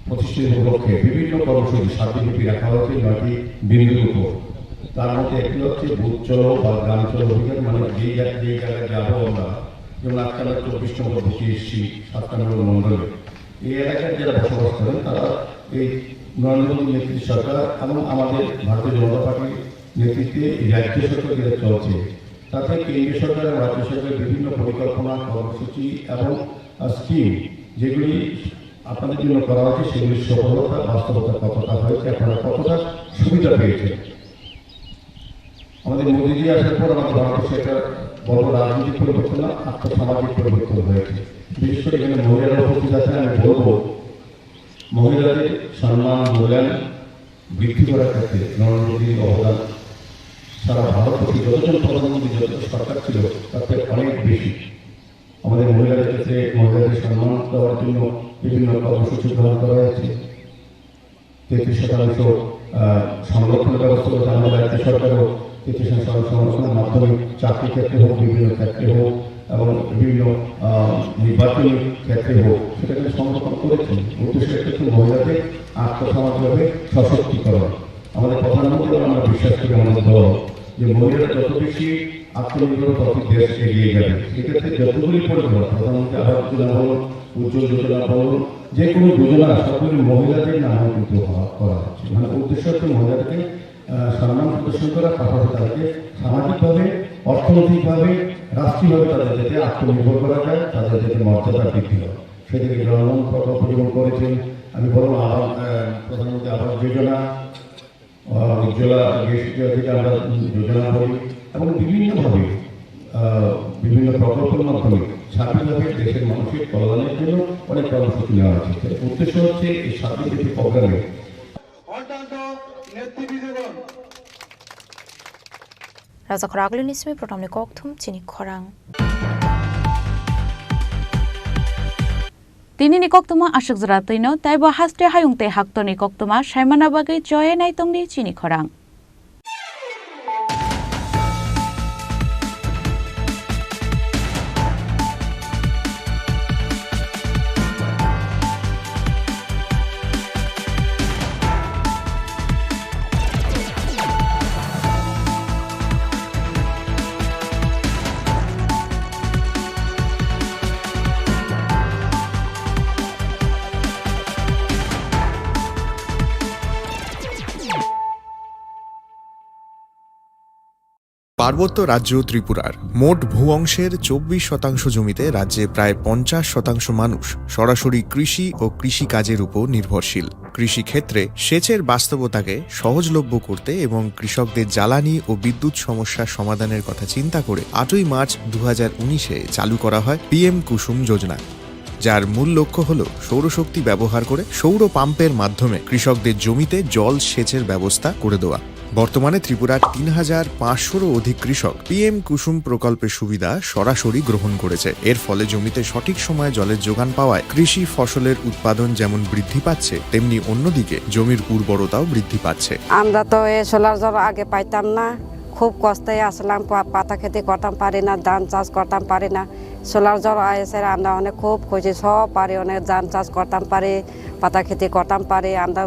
প্রতিষ্ঠানের উপলক্ষে বিভিন্ন কর্মসূচি সাতটি ব্যাপী রাখা হয়েছে নয়টি বিন্দুর উপর। তার মধ্যে একটি হচ্ছে বুথ চলো বা গ্রাম চলো অভিযান, মানে যেই জা-, যেই জায়গায় যাবো আমরা, যেমন আজকে আমরা চব্বিশ নম্বর বুথে এসেছি সাত নম্বর মণ্ডলে, এই এলাকার যারা বসবাস করেন তারা এই নরেন্দ্র মোদী নেতৃত্ব সরকার এবং আমাদের ভারতীয় জনতা পার্টির নেতৃত্বে এই রাজ্য সরকার যেটা চলছে, তাতে কেন্দ্রীয় সরকার এবং রাজ্য সরকারের বিভিন্ন পরিকল্পনা, কর্মসূচি এবং, আহ, স্কিম যেগুলি আপনাদের জন্য করা হয়েছে, সেগুলির সফলতা, বাস্তবতা কতটা হয়েছে, আপনারা কতটা সুবিধা পেয়েছেন। আমাদের মোদীজি আসার পর আমাদের ভারতবর্ষে একটা বড় রাজনৈতিক পরিবর্তন না, আর্থ সামাজিক পরিবর্তন হয়েছে। বিশেষ করে এখানে মহিলারা উপস্থিত আছেন, আমি বলবো মহিলাদের সম্মান মূল্যায়ন বৃদ্ধি করার ক্ষেত্রে নরেন্দ্র মোদীর অবদান সারা ভারতবর্ষে যতজন প্রধানমন্ত্রী, যত সরকার ছিল, তার থেকে অনেক বেশি। আমাদের মহিলাদের ক্ষেত্রে মহিলাদের সম্মান দেওয়ার জন্য বিভিন্ন কর্মসূচি গ্রহণ করা হয়েছে। তেত্রিশ শতাংশ, আহ, সংরক্ষণের ব্যবস্থা করেছে আমাদের রাজ্য সরকারও। তেত্রিশ শতাংশ সংরক্ষণের মাধ্যমে চাকরি ক্ষেত্রে হোক, বিভিন্ন ক্ষেত্রে হোক এবং বিভিন্ন, আহ, নির্বাচনী ক্ষেত্রে হোক, সেটা কিন্তু সংরক্ষণ করেছে। উদ্দেশ্য একটা হচ্ছে মহিলাদের আর্থ সামাজিকভাবে সশক্তিকরণ। আমাদের প্রধানমন্ত্রী এবং আমরা বিশ্বাস করি আমাদের দল যে মহিলারা যত বেশি আত্মনির্ভর, তত দেশ এগিয়ে যাবে। সেক্ষেত্রে যতগুলি পরিষেবা, প্রধানমন্ত্রী আবাস যোজনা বলুন, উজ্জ্বল যোজনা বলুন, যে কোনো যোজনা সবগুলি মহিলাদের নামে কিন্তু হওয়া, করা হচ্ছে। মানে উদ্দেশ্য হচ্ছে মহিলাদেরকে আহ, সম্মান প্রদর্শন করার পাশাপাশি তাদেরকে সামাজিকভাবে, অর্থনৈতিকভাবে, রাষ্ট্রীয়ভাবে তাদের যাতে আত্মনির্ভর করা যায়, তাদের যাতে মর্যাদা বৃদ্ধি হয়, সেদিকে জনগণ প্রকল্প যেমন করেছেন, আমি বললাম আবাস, আহ, প্রধানমন্ত্রী আবাস যোজনা, আহ, উজ্জ্বলা গ্যাস যেটা আমরা যোজনা বলি, এবং বিভিন্নভাবে, আহ, বিভিন্ন প্রকল্পের মাধ্যমে সার্বিকভাবে দেশের মানুষের কল্যাণের জন্য অনেক কর্মসূচি নেওয়া হয়েছে। উদ্দেশ্য হচ্ছে এই সাত দিনব্যাপী প্রোগ্রামে অত্যন্ত নেতৃবৃন্দগণ। Rajakhor Agulini simi program ni kokthum chini khorang. Tini ni koktuma aswk jora twino, taibo haste hayung tei haktorni koktuma saimana bagwi choye naitongdi chini khorang. পার্বত্য রাজ্য ত্রিপুরার মোট ভূ অংশের চব্বিশ শতাংশ জমিতে রাজ্যে প্রায় পঞ্চাশ শতাংশ মানুষ সরাসরি কৃষি ও কৃষিকাজের উপর নির্ভরশীল। কৃষিক্ষেত্রে সেচের বাস্তবতাকে সহজলভ্য করতে এবং কৃষকদের জ্বালানি ও বিদ্যুৎ সমস্যা সমাধানের কথা চিন্তা করে আটই মার্চ দু হাজার উনিশে চালু করা হয় পিএম কুসুম যোজনা, যার মূল লক্ষ্য হল সৌরশক্তি ব্যবহার করে সৌর পাম্পের মাধ্যমে কৃষকদের জমিতে জল সেচের ব্যবস্থা করে দেওয়া। বর্তমানে ত্রিপুরার তিন হাজার পাঁচশোরও অধিক কৃষক পিএম কুসুম প্রকল্পের সুবিধা সরাসরি গ্রহণ করেছে। এর ফলে জমিতে সঠিক সময়ে জলের যোগান পাওয়ায় কৃষি ফসলের উৎপাদন যেমন বৃদ্ধি পাচ্ছে, তেমনি অন্যদিকে জমির উর্বরতাও বৃদ্ধি পাচ্ছে। আমরা তো এই সোলার জল আগে পাইতাম না, খুব কষ্টে আসলাম, পা-, পাতা খেতে করতাম পারি না, ধান চাষ করতাম পারি না। সোলার জল আইসে আমরা অনেক খুব খুশি, সব পারি, অনেক ধান চাষ করতাম পারি, পাতা খেতে করতাম পারি, আমরা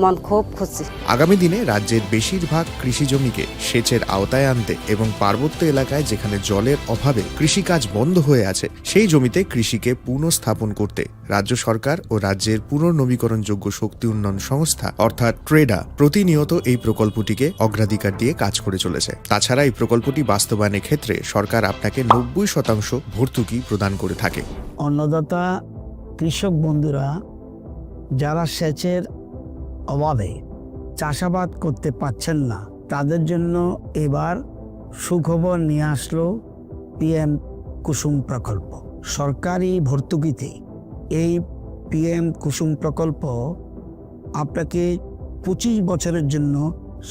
মন খুব খুশি। আগামী দিনে রাজ্যের বেশিরভাগ কৃষি জমিকে সেচের আওতায় আনতে এবং পার্বত্য এলাকায় যেখানে জলের অভাবে কৃষিকাজ বন্ধ হয়ে আছে, সেই জমিতে কৃষিকে পুনঃস্থাপন করতে রাজ্য সরকার ও রাজ্যের পুনর্নবীকরণযোগ্য শক্তি উন্নয়ন সংস্থা অর্থাৎ ট্রেডা প্রতিনিয়ত এই প্রকল্পটিকে অগ্রাধিকার দিয়ে কাজ করে চলেছে। তাছাড়া এই প্রকল্পটি বাস্তবায়নের ক্ষেত্রে সরকার আপনাকে নব্বই শতাংশ ভর্তুকি প্রদান করে থাকে। অন্নদাতা কৃষক বন্ধুরা যারা সেচের অভাবে চাষাবাদ করতে পারছেন না, তাদের জন্য এবার সুখবর নিয়ে আসলো পিএম কুসুম প্রকল্প। সরকারি ভর্তুকিতে এই পিএম কুসুম প্রকল্প আপনাকে পঁচিশ বছরের জন্য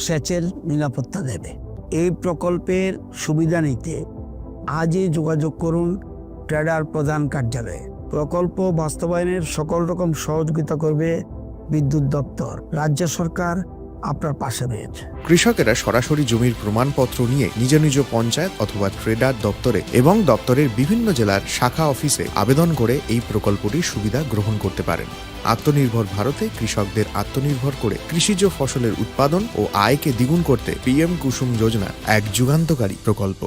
সেচের নিরাপত্তা দেবে। এই প্রকল্পের সুবিধা নিতে আজই যোগাযোগ করুন ট্রেডার প্রধান কার্যালয়ে। প্রকল্প বাস্তবায়নের সকল রকম সহযোগিতা করবে বিদ্যুৎ দপ্তর। রাজ্য সরকার আপনার পাশে রয়েছে। কৃষকেরা সরাসরি জমির প্রমাণপত্র নিয়ে নিজ নিজ পঞ্চায়েত অথবা ট্রেডার দপ্তরে এবং দপ্তরের বিভিন্ন জেলার শাখা অফিসে আবেদন করে এই প্রকল্পটির সুবিধা গ্রহণ করতে পারেন। আত্মনির্ভর ভারতে কৃষকদের আত্মনির্ভর করে কৃষিজ ফসলের উৎপাদন ও আয়কে দ্বিগুণ করতে পিএম কুসুম যোজনা এক যুগান্তকারী প্রকল্প।